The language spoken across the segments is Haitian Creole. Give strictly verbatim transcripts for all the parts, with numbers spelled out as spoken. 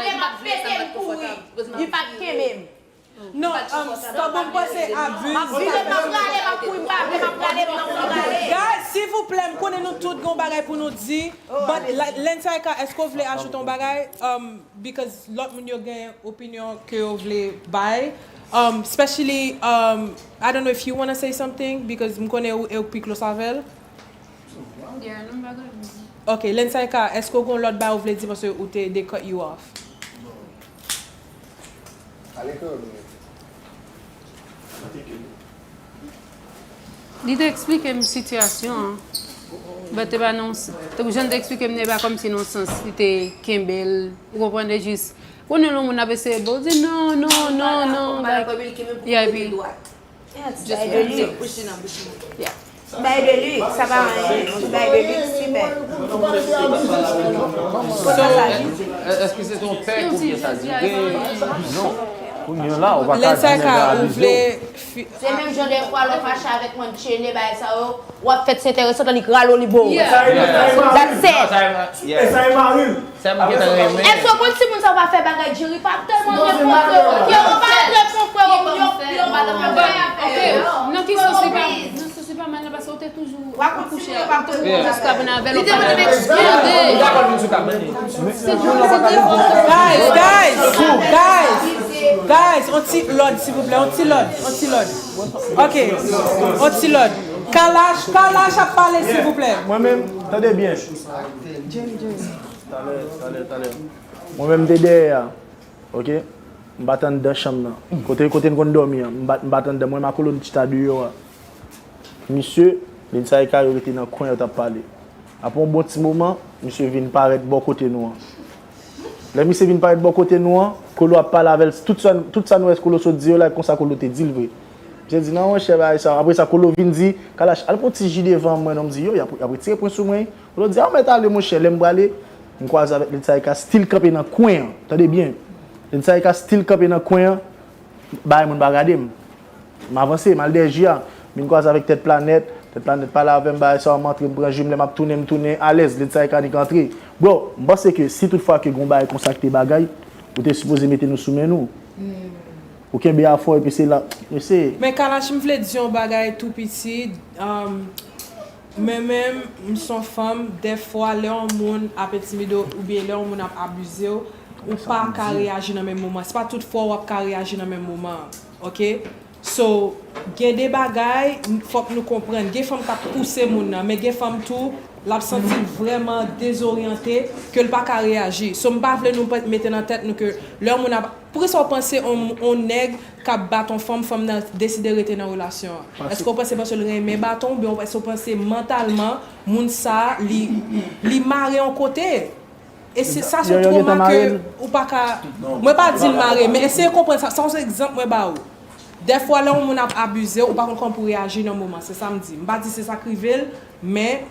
Mwen ap pete m kouri. Li pa t kenbe m. Non, um, Stubborn panse a Buz. M ap vide, m ap prale, m ap kouri, m pa vle, m ap prale, m ap prale. Guys, silvouplè, m konnen nou tout gen yon bagay pou nou di, but, like, Lensaika, èske w vle ajoute yon bagay? Um, because lòt moun yo gen opinyon ke yo vle bay. Um, especially, um, I don't know if you wanna say something, because m konnen ou, ou pi close avè l. Yeah, non, m pa gen anyen pou m di. Ok, Lensaika, èske w gen lòt bagay ou vle di paske ou te, they cut you off? Li te eksplike m sitiyasyon an. But te pa nan yon s-, te, jan l te eksplike m, te pa kòmsi nan yon sans li te kenbe l. Ou konprann, te jis, konnen lè yon moun ap eseye ba w di non, non, non, non, like, yeah, epi Just bay de luxe. Yeah. Bay de luxe, sa pa anyen. Bay de luxe, sipè. Konsa sa jije. Èske se yon pèk oubyen sa dire? Non. Kounye a la, ou pa ka di nèg la abize w. Se menm jan dèfwa lè w fache avèk mwen, tchele, bagay sa yo, w ap fè ti enteresan, tandiske rale w li bo. That's it. E sa e mari l. Sa m gentan renmen. Èske w konn timoun sa yo pa fè bagay Jerry pa tèlman renmen frè yo? Yo pa renmen frè yo, yo, yo pa renmen frè yo. Ok, nan ki sans li pa, nan sans li pa mal nan, paske w te toujou kouche ak, w te toujou kouche avè l, w pa renmen frè yo. Guys, guys, guys, guys, on ti lòd, silvouplè, on ti lòd, on ti lòd. Ok, on ti lòd. Kalash, Kalash ap pale, silvouplè. Mwen menm, tande byen. Talè, talè, talè. Mwen menm, m te dèyè a, ok? M pa t anndan chanm nan. Kote, kote n konn dòmi an, m pa, m pa t anndan. Mwen, Makolo, n chita deyò a. Misye, Lensaika, yo rete nan kwen, yo t ap pale. Apre yon bon ti moman, misye vin parèt bò kote nou an. Lè misye vin parèt bò kote nou an, Kolo ap pale avè l. Tout sa, tout sa nou wè Kolo sot di yo la, konsa Kolo te di l vre. Misye di, "Non, monchè, bagay sa." Apre sa, Kolo vin di, "Kalash, al pran ti ji devan mwen non." M di, "Yo, y ap, y ap retire pwen sou mwen." Kolo di, "A, w mèt ale, monchè." Lè m prale, m kwaze avèk Lensaika, still kanpe nan kwen an. Tande byen. Lensaika still kanpe nan kwen an. Bagay moun pa gade m. M avanse, m al dèyè ji a. Vin kwaze avèk Tèt Planèt. Tèt Planèt pale avè m, bagay sa yo, m antre, m pran ji m, lè m ap tounen, m tounen alèz, Lensaika nik antre. Bro, m panse ke si tout fwa ke gon bagay konsa ki te bagay, ou te sipoze mete nou sou men nou. Ou kenbe a fò epi se la, mesye. Men Kalash, m vle di yon bagay tou piti, um, men menm, m se yon fanm, dèfwa, lè yon moun ap entimide w, oubyen lè yon moun ap abize w, ou pa ka reyaji nan menm moman. Se pa tout fwa w ap ka reyaji nan menm moman an, ok? So, gen de bagay, fòk nou konprann. Gen fanm k ap pouse moun nan, men gen fanm tou, l ap santi l vrèman dezoryante, ke l pa ka reyaji. So, m pa vle nou pa mete nan tèt nou ke lè yon moun ap, poukisa w panse on, on nèg k ap bat on fanm, fanm nan deside rete nan relasyon an? Èske w panse paske l renmen baton, oubyen èske w panse mantalman, moun sa a, li, li mare yon kote? E se sa se yon twoma ke ou pa ka, mwen pa di l mare, men eseye konprann sa, sa se egzanp mwen ba ou. Dèfwa lè yon moun ap abize w, ou pa konn kòman pou w reyaji nan moman, se sa m di. M pa di se sa k rive l, men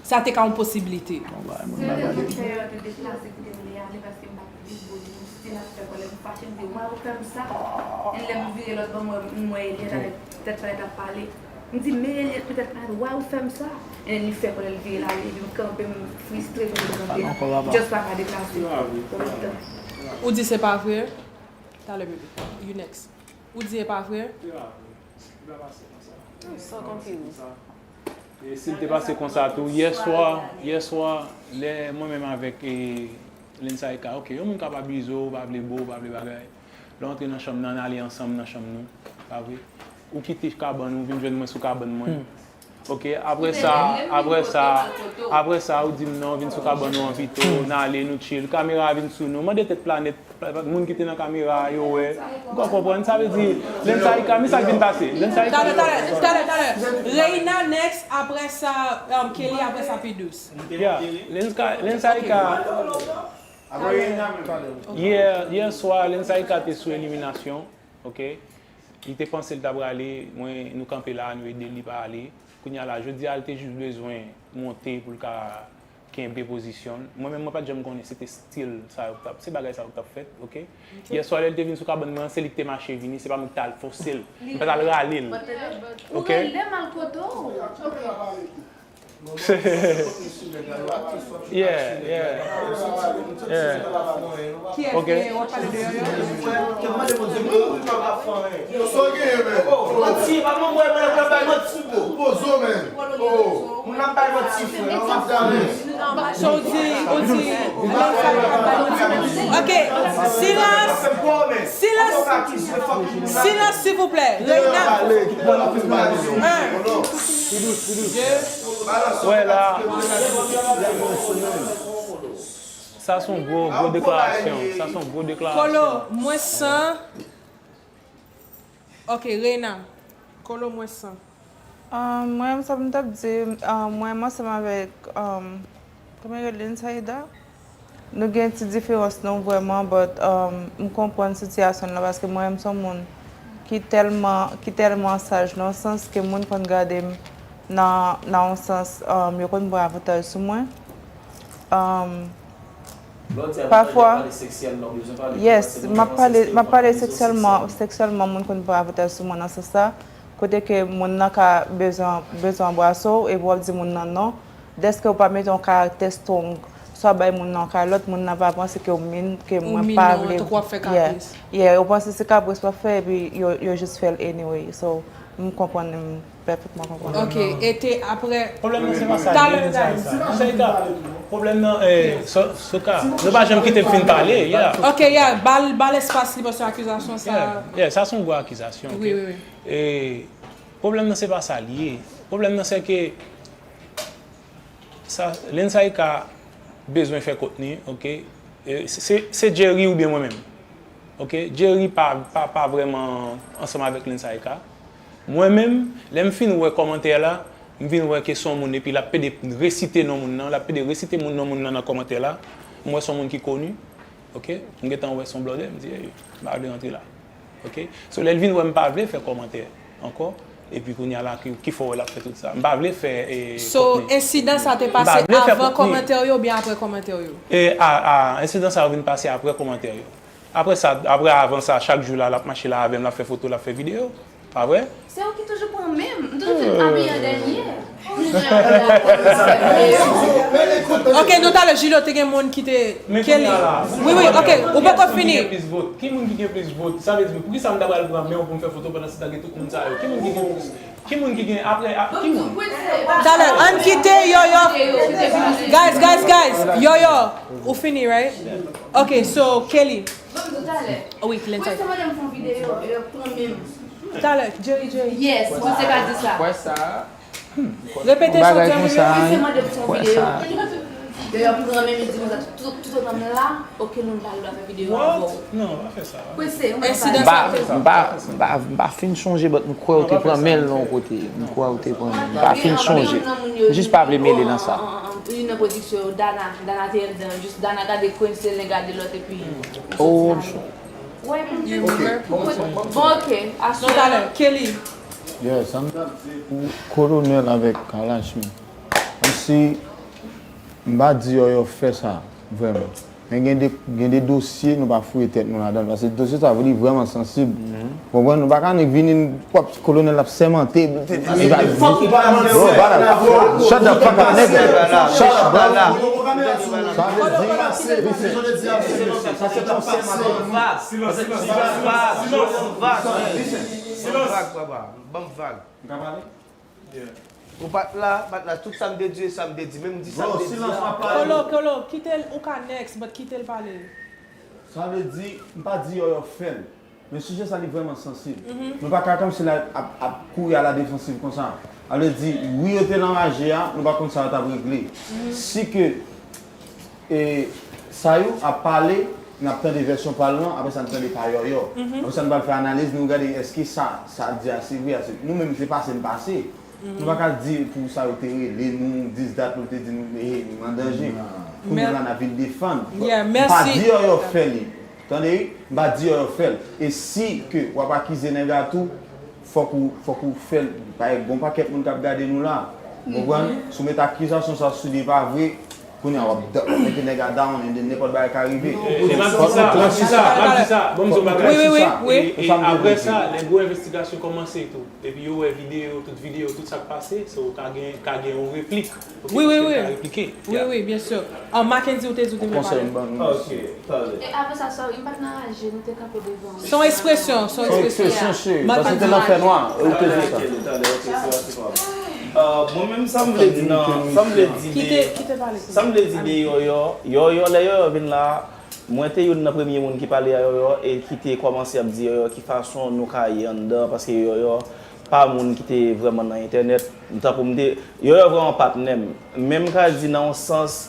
sa te ka yon posiblite. Se rezon ki fè yo te deplase kite m li ale paske m pa t vle bo li, m stil ap fè kòlè, m fache, m di, why ou fè m sa? And lè m vire lòt bò, m wè, m wè Eliante avèk tèt pa nèt ap pale. M di, men Eliante petèt pa nèt, why ou fè m sa? And then li fè kòlè, l vire l ale, epi m kanpe, m fristre, m kanpe, just pa ka deplase. Konbyen tan? Ou di se pa vre? Talè bebe, you next. Ou di e pa vre? Li pa pase konsa. Li pa pase konsa. E si l te pase konsa tou, yèswa, yèswa, lè mwen menm avèk e, Lensaika, ok, yon moun ka pa bizo, pa vle bo, pa vle bagay. Lè w antre nan chanm nan, n ale ansanm nan chanm nou, pa vre? Ou kite kabann ou, vin jwenn mwen sou kabann mwen. Ok, apre sa, apre sa, apre sa, ou di m non, vin sou kabann ou an pito, n ale, nou chill. Kamera a vin sou nou. Mande tèt planèt, moun ki te nan kamera a, yo wè. Ou pa konprann? Sa vle di, Lensaika, men sa k vin pase. Lensaika. Talè, talè, talè, talè. Reina next, apre sa, um, Kelly, apre sa P Dous. Yeah, Lensaika. Yè, yè swa, Lensaika te sou eliminasyon, ok? Li te panse l ta prale, mwen, nou kanpe la, nou ede l, li pa ale. Kounye a la, jodi a, li te jis bezwen monte pou l ka kenbe pozisyon l. Mwen menm, mwen pa t janm konnen se te stil sa yo k t ap, se bagay sa yo k t ap fèt, ok? Yè swa, lè l te vin sou kabann mwen an, se li k te mache vini, se pa mwen ki t al fòse l. Mwen pa t al rale l. Ok? Yeah, yeah. Yeah. Ok. So w di, ou di, ok, silans, silans, silans silvouplè, Reina. Wè la. Sa se yon gwo, gwo deklarasyon. Sa se yon gwo deklarasyon. Kolo, mwen san. Ok, Reina. Kolo, mwen san. Mwen, sa m t ap di, mwen, m ansanm avèk, kòman yo rele l, Saida? Nou gen ti diferans nou vrèman, but um, m konprann sitiyasyon l lan paske mwen menm se yon moun ki tèlman, ki tèlman saj nan yon sans ke moun konn gade m nan, nan yon sans um, yo konn pran avantaj sou mwen. Um, Pafwa, yes, m ap pale, m ap pale seksyèlman, seksyèlman moun konn pran avantaj sou mwen nan sans sa, kote ke moun nan ka bezwen, bezwen anbrase w epi w ap di moun nan non. Dèske ou pa mete yon karaktè strong, swa bay moun nan yon kalòt, moun nan va panse ke ou mean, ke mwen pa vle. Yeah, yeah, yo panse se kapris w ap fè epi yo, yo jis fè l anyway. So, m konprann, m pèfètman konprann. Ok, e te apre. Pwoblèm nan se pa sa, Talè, guys. Pwoblèm nan, eh, Soka, nou pa janm kite m fin pale, yeah. Ok, yeah, ba l, ba l espas li paske akizasyon sa. Yeah, yeah, sa se yon gwo akizasyon, ok? Wi, wi, wi. E pwoblèm nan se pa sa l ye. Pwoblèm nan se ke Sa, Lensaika bezwen fè kontni, ok? E, se, se Jerry oubyen mwen menm. Ok? Jerry pa, pa, pa vrèman ansanm avèk Lensaika. Mwen menm, lè m fin wè kòmantè la, m vin wè ke se yon moun epi l ap pede resite non moun nan, l ap pede resite moun non moun nan nan kòmantè la. M wè se yon moun ki koni. Ok? M gentan wè se yon blòdè, m di, ey, m pa vle rantre la. Ok? So, lè l vin wè m pa vle fè kòmantè ankò, epi kounye a la ki, ki fè w wè l ap fè tout sa. M pa vle fè, eh, So, kontni. Ensidan sa te pase avan kòmantè yo oubyen apre kòmantè yo? E, a, a, ensidan sa yo vin pase apre kòmantè yo. Apre sa, apre avan sa, chak jou la, l ap mache la avè m, l ap fè foto, l ap fè videyo. Pa vre? Se ou ki toujou pran men m. M toujou fin abiye an dènye. Ok, nou talè Jilo te gen moun ki te. Wi, wi, ok, ou poko fini. Ki moun ki gen plis vot? Sa vle di, poukisa m ta pral pran men w pou m fè foto pandan se tan gen tout moun sa yo? Ki moun ki gen plis? Ki moun ki gen apre? Ki moun? Talè, ann kite Yoyo. Guys, guys, guys. Yoyo, ou fini, right? Ok, so, Kelly. Wi, Kelly. Talè, Jerry, Jerry. Yes, mwen se ka di sa. Kwè sa. Repete sa w te anvi repete. Kwè sa. Yo, yo pran men m, yo di konsa, tout, tout otan m la, okenn moun pa gen dwa fè videyo avè w. Non, pa fè sa. Prese, ou Ensidan M pa, m pa, m pa, m pa fin chonje, but m kwè ou te pran men l nan yon kote. M kwè ou te pran men l. M pa fin chonje. M jis pa vle mele nan sa. Youn nan pwodiksyon yo, Dana, Dana te anndan, jis Dana gade kwen, se len gade lòt, epi. Oh, m sou. Wè, m te. Bon, ok, Non, talè, Kelly. Yeah, sa m t ap di pou Kolonèl avèk Kalash, man. Menm si m pa di yo, yo fè sa, vrèman. Men gen de, gen de dosye nou pa fouye tèt nou ladan l. Paske dosye sa yo li vrèman sansib. Konprann? Nou pa ka nik vini, w ap, Kolonèl ap sèmante. Li va di, bro, bala, shut the fuck up, nigga. Shut up, bro. Sa vle di, listen. Silans, silans, silans, silans. Silans. Ban m vag, papa. Ban m vag. M ka pale? Ou pa t la, pa t la. Tout sa m te di, e sa m te di. Menm di sa m te di. Silans, m ap pale. Kolo, Kolo, kite l, ou ka next, but kite l pale. Sa vle di, m pa di yo, yo fè l. Men sijè sa li vrèman sansib. Nou pa ka kòmsi la ap, ap kouri a la defansiv konsa. Sa vle di, wi, yo te nan raje a, nou pa konn sa yo t ap regle. Si ke e, Sayou ap pale, n ap tande vèsyon pa l lan, apre sa n tande pa Yòyò. Apre sa n pral fè analiz, nou gade èske sa, sa ap di a se vre, a se, nou menm se pase n pase. Nou pa ka di pou Sayou te rele nou, this that, nou te di nou, hey, nou an danje. Kounye a la n ap vin defann. M pa di Yòyò fè li. Tande wi, m pa di Yòyò fè l. E si ke w ap akize nèg la tou, fòk ou, fòk ou fè l, pa gen yon pakèt moun k ap gade nou la. Ou konprann? Si w met akizasyon sa sou li e pa vre, kounye a w ap, w ap mete nèg la down, and then nenpòt bagay ka rive. E m ap di sa, m ap di sa, m ap di sa, ban m di yon bagay. Wi, wi, wi. E, e apre sa, lè gwo envestigasyon kòmanse tou, epi yo wè videyo, tout videyo, tout sa k pase, so ka gen, ka gen yon replik. Ok, Wi, wi, paske wi. L ka replike. Wi, wi, byen si. An, Mackendy, ou te di ou te vle pale. Konsèy m ban nou. Ok, talè. E apre sa, sorry, m pa t nan raje, nou te kanpe devan. Se yon ekspresyon, se yon Se yon ekspresyon. ekspresyon, cheri. Mwen pa Paske di te nan sa. Fènwa, ou te di sa. Talè, talè, ok, se pa, se pa. Euh, mwen menm, sa m vle di nan, sa m vle di Kite, de, kite pale. sa m vle di de Yòyò, Yòyò, lè Yòyò vin la, mwen te youn nan premye moun ki pale a Yòyò e ki te kòmanse ap di Yòyò ki fason nou ka ye anndan, paske Yòyò pa moun ki te vrèman nan entènèt. Tankou m te, Yòyò vrèman patnè m. Men m ka di nan yon sans,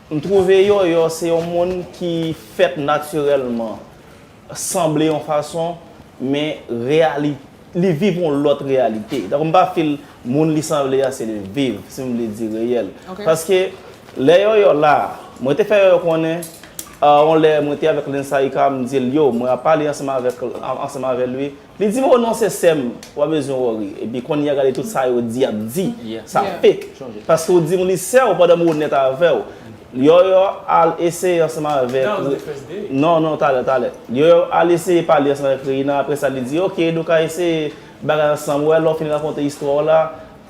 m twouve Yòyò se yon moun ki fèt natirèlman sanble yon fason, men reyali, li viv yon lòt reyalite. Tankou m pa fil moun li sanble a, se li viv, si m vle di reyèl. Paske lè Yòyò la, mwen te fè Yòyò konnen, a, yon lè mwen te avèk Lensayika, m di l, yo, mwen ap pale ansanm avèk, an- ansanm avè l, wi. Li di m, o non, se sè m, w pa bezwen worry. Epi kounye a gade tout sa yo di, ap di. Sa fake. Paske w di m li sè w pandan m onèt avè w. Yòyò al eseye ansanm avèk. Non, non, talè, talè. Yòyò al eseye pale ansanm avèk Reina. Apre sa, li di, ok, nou ka eseye bagay ansanm. Wè, lè w fin rakonte istwa w la,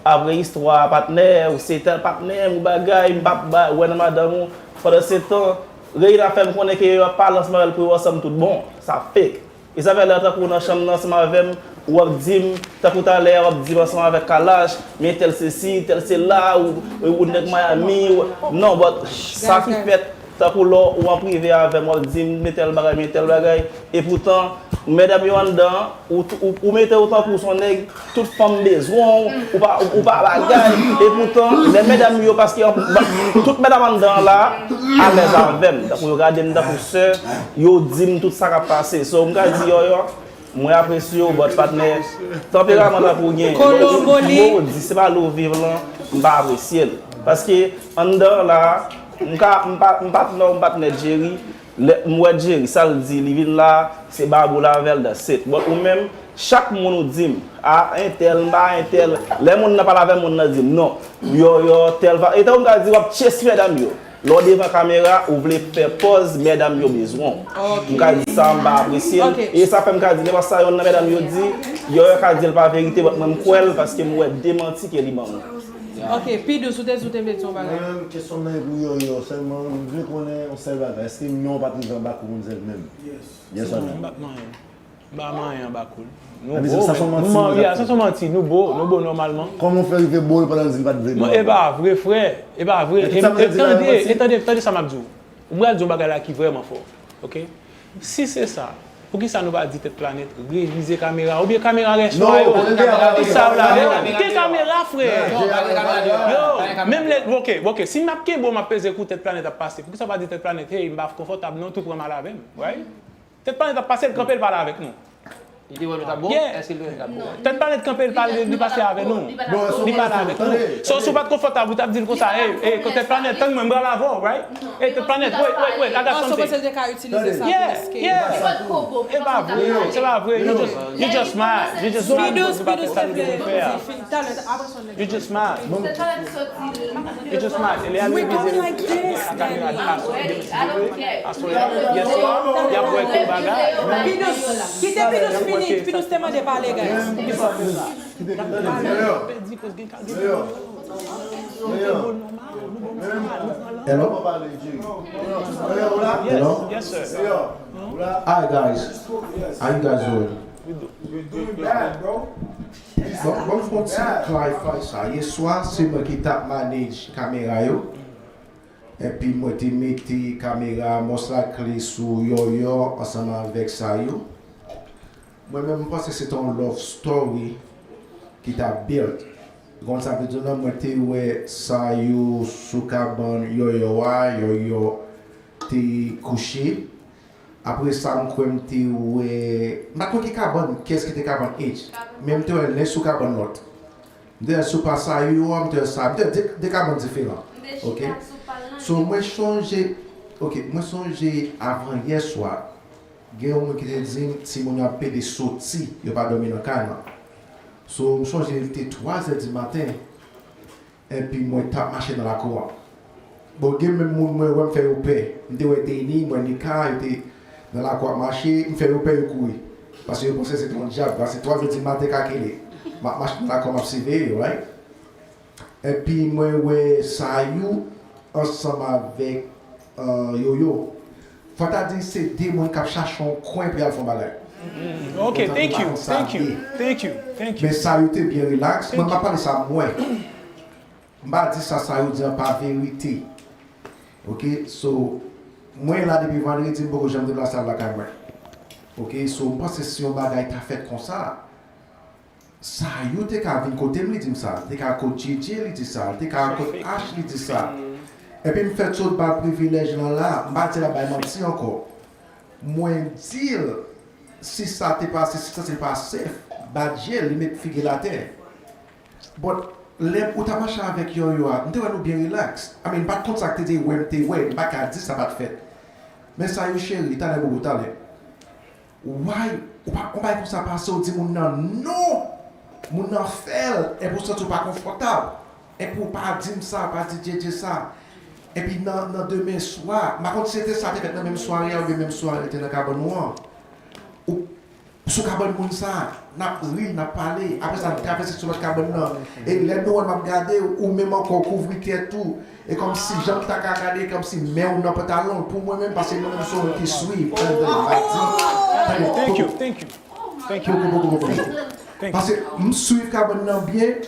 apre istwa a, patnè, ou se tèl patnè m, ou bagay, m p ap ba- wè nan madanm ou. Pandan se tan, Reina fè m konnen ke Yòyò ap pale ansanm avè l pou yo ansanm tout bon. Sa fake. E sa fè lè tankou w nan chanm nan ansanm avè m, w ap di m, tankou talè a w ap di m ansanm avèk Kalash, men tèl sesi, tèl sela, ou, ou nèg Miami, ou, non, but sa ki fèt, tankou lè w an prive avè m, w ap di m, men tèl bagay, men tèl bagay, epoutan, medam yo anndan, ou, ou, ou mete w tankou w se yon nèg, tout fanm bezwen w, ou pa, ou pa bagay, epoutan, lè medam yo, paske an- ba- tout medam anndan an la, alèz avè m, tankou yo gade m tankou sè, yo di m tout sa k ap pase. So, m ka di Yòyò, mwen apresye w, but patnè, tanperaman tankou w gen, Kolo, Moli. Mo di, se pa lè w viv lan, m pa apresye l. Paske anndan la, m ka, m pa, m patnè w, m patnè Jerry, lè m wè Jerry, sa l di, li vin la, se babou l avè l, that's it. But ou menm, chak moun ou di m, a, entèl, m pa entèl, lè moun nan pale avè m, moun nan di m, non, Yòyò, tèl va, e tankou m ka di, w ap chase medam yo. Lè w devan kamera, ou vle fè pòz medam yo bezwen w. M ka di sa, m pa apresye l. E sa fè m ka di, nenpòt sa yonn nan medam yo di, Yòyò ka di l pa verite, but mwen m kwè l, paske m wè demanti ke li ban mwen. Ok, P Douze, ou te di ou te vle di yon bagay. Mwen menm, kesyon m nan e pou Yòyò sèlman, m vle konnen yon sèl bagay, èske men w pa t rive anba kou Manzèl menm? Yes or no? M pa t manyen. M pa manyen anba kou l. Sa vle di sa se yon manti nou t ap fè. Sa se yon manti, nou bo, nou bo nòmalman. Kòman w fè rive bo l pandan l di l pa t vle bo? E pa vre, frè, e pa vre. E tout sa m te di la, Tande, manti? E tande, tande sa m ap di w. M pral di yon bagay la ki vrèman fò. Ok? Si se sa, Poukisa nou pa di Tèt Planèt revize kamera oubyen kamera rèswa yo? Ki sa w la? Yo, gen kamera, frè. Yo, menm lè, ok, ok, si m ap kenbe w, m ap peze kou, Tèt Planèt ap pase. Poukisa w pa di Tèt Planèt, hey, m pa konfòtab non, tou pran m al avè m, right? Tèt Planèt ap pase, l kanpe, l pale avèk nou. Li te wè nou t ap bon? Yeah. Èske l te wè nou t ap bon? Tèt Planèt kanpe, l pale, li pase avè nou. Li pale avèk nou. So, si w pa t konfòtab, ou t ap di l konsa, hey, hey, Tèt Planèt, tann mwen, m pral avè w, right? Hey, Tèt Planèt, wait, wait, wait, I got something. Ah, so w panse l te ka itilize sa pou escape? Yeah, yeah. Se pa vre, se pa vre. You just, you just mad. You just mad. Pi dous, pi dous, Tèt Planèt, fin talè, apre sa, You just mad. You just mad. Lè a revize l, a kamera di aswè, aswè, yèswa, y ap wè tout bagay. Pi dous, kite pi dous fini, pi dous te mande pale, guys. Hello? Hello? Yes, yes, sir. Hi, guys. How you guys doing? We doing bad, bro. Bon, bon, m fè yon ti clarify sa. Yèswa, se mwen ki t ap manage kamera yo. Epi mwen te mete kamera Mons Lakle sou Yòyò ansanm avèk Sayou. Mwen menm, m panse se te yon love story ki t ap build. Ou konprann sa m vle di w lan? Mwen te wè Sayou sou kabann Yòyò a, Yòyò te kouche. Apre sa, m kwè m te wè, m pa t konn ki kabann, kiyès ki te kabann H, men m te wè Lens sou kabann lòt. M te wè sou pa Sayou an, m te wè sa, m te wè de, de kabann diferan. Ok? So, mwen sonje, ok, mwen sonje avan yè swa, gen yon moun ki te di m, timoun yo ap pede soti, yo pa dòmi nan kay lan. So, m sonje li te twa zè di maten, epi mwen t ap mache nan lakou an. Bon, gen menm moun mwen wè m fè yo pè. M te wè Deni, m wè Nika, yo te nan lakou ap mache, m fè yo pè, yo kouri. Paske yo panse se te yon dyab, paske twa zè di maten kakele. M ap mache nan lakou an, m ap siveye yo, right? Epi mwen wè Sayou ansanm avèk uh, Yoyo. Fò ta di se de moun k ap chache yon kwen pou y al fè yon bagay. Ok, thank you, thank you, thank you, thank you. Men Sayou te byen rilaks. Mwen m ap pale sa mwen. M pa di sa Sayou di an pa verite. Ok, so, mwen la depi vandredi, m poko janm deplase al lakay mwen. Ok, so, m panse si yon bagay ta fèt konsa, Sayou te ka vin kote m, li di m sa. Li te ka kot Djedje, li di sa. Li te ka kot Ash, li di sa. Epi m fèk sot ba l privilèj lan la, m pa di l ap bay manti ankò. Mwen di l, si sa te pase, si sa te pase, bat je l, li met figi l atè. But, lè ou t ap mache avèk Yoyo a, m te wè nou byen rilaks. I mean, m pa t konn sa k te di wè m te wè, m pa ka di sa pa t fèt. Men Sayou cheri, talè bobo, talè. Why ou pa, yon bagay konsa pase, ou di moun nan non, moun nan fè l, epi ou santi w pa konfòtab, epi ou pa di m sa, pa di Djedje sa, epi nan, nan demen swa, m pa konn si se te sa te fèt nan menm sware a oubyen menm sware te nan kabann ou an, ou sou kabann moun sa, n ap ri, n ap pale, apre sa n travèse sou lòt kabann nan, e lè nou wè m ap gade w, ou menm ankò w kouvri tèt ou, E kòmsi jan m ta ka gade, kòmsi men w nan pantalon l pou mwen menm, paske mwen menm se yon moun ki swiv. Tande, tande, m ap di, tande, thank you, thank you, thank you, poko, poko, poko, poko. Paske m swiv kabann nan byen,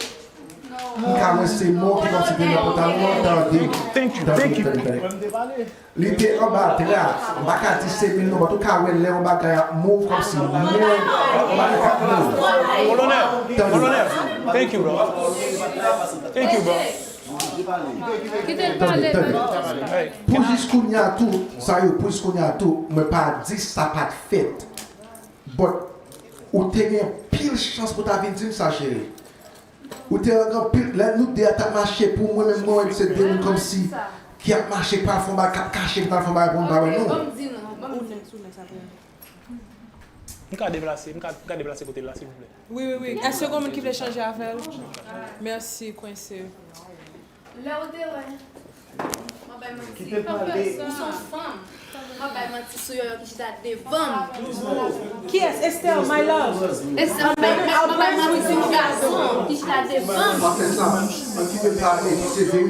m ka wè se men w ki kòmsi te nan pantalon an, tande, tande, tande, tande. Li te anba dra, m pa ka di se men l non, but ou ka wè lè yon bagay ap move kòmsi men w, bagay k ap move. Kolonèl, kolonèl, thank you, bro. Thank you, bro. Kite l pale. Tande, tande. Pou jis kounye a tou, Sayou, pou jis kounye a tou, mwen pa di sa pa t fèt. But, ou te gen anpil chans pou w ta vin di m sa, cheri. Ou te gen anpil, lè nou de a t ap mache, pou mwen menm, mwen wè se de moun kòmsi ki ap mache, k pral fè yon bagay, k ap kache, k pral fè yon bagay pou nou pa wè nou. M ka deplase, m ka, m ka deplase kote l la, silvouplè? Wi, wi, wi. Èske gen moun ki vle chanje avè l? Mèsi, Kwense. Lè w te wè, m ap bay manti. Ou se yon fanm. M ap bay manti sou Yòyò ki chita devan m. Kiyès? Estelle, my love. Estelle, m ap bay manti sou yon gason ki chita devan m. Pa fè sa, man. Kite l pale, se vre.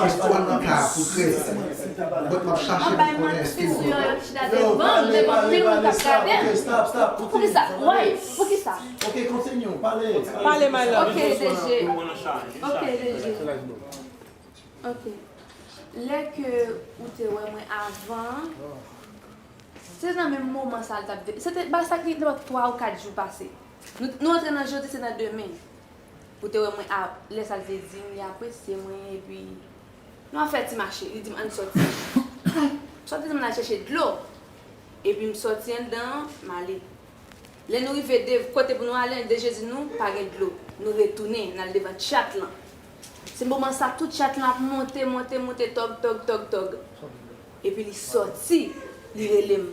Istwa nan ka pou frè. Mwen, m ap chache pou konnen èske l vre. Devan m, devan pil moun k ap gade m. Poukisa? Why? Poukisa? Ok, continue, pale. Pale, my love. Ok, D G. Ok, D G. Ok. Lè ke ou te wè mwen avan, Se nan menm moman sa l t ap de-, se te, ba sa ki te twa ou kat jou pase. Nou, nou antre nan jodi, se nan demen. Ou te wè mwen, a, lè sa l te di m, li apresye mwen, epi nou ap fè ti mache. Li di m, "Ann sòti." Sòti, di m, "Ann al chèche dlo." Epi m sòti anndan an, m ale. Lè nou rive de, kote pou nou ale, de je di nou, pa gen dlo. Nou retounen, n al devan chat lan. Se moman sa, tout chat lan ap monte, monte, monte, tòg, tòg, tòg, tòg. Epi li sòti, li rele m.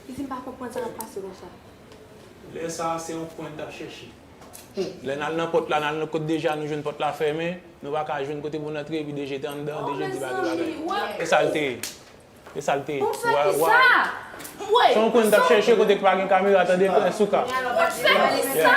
Li di m pa konprann sa k ap pase konsa. Lè sa a, se yon kwen n t ap chèche. Lè n al nan pòt la, n al nan kot de je a, nou jwenn pòt la fèmen, nou pa ka jwenn kote pou n antre, epi de je te anndan, de je di pa gen bagay. E sa l te ye. E sa l te ye. Pou fè kisa? Se yon kwen n t ap chèche kote k pa gen kamera, tande, prens ou ka. Pou fè kisa?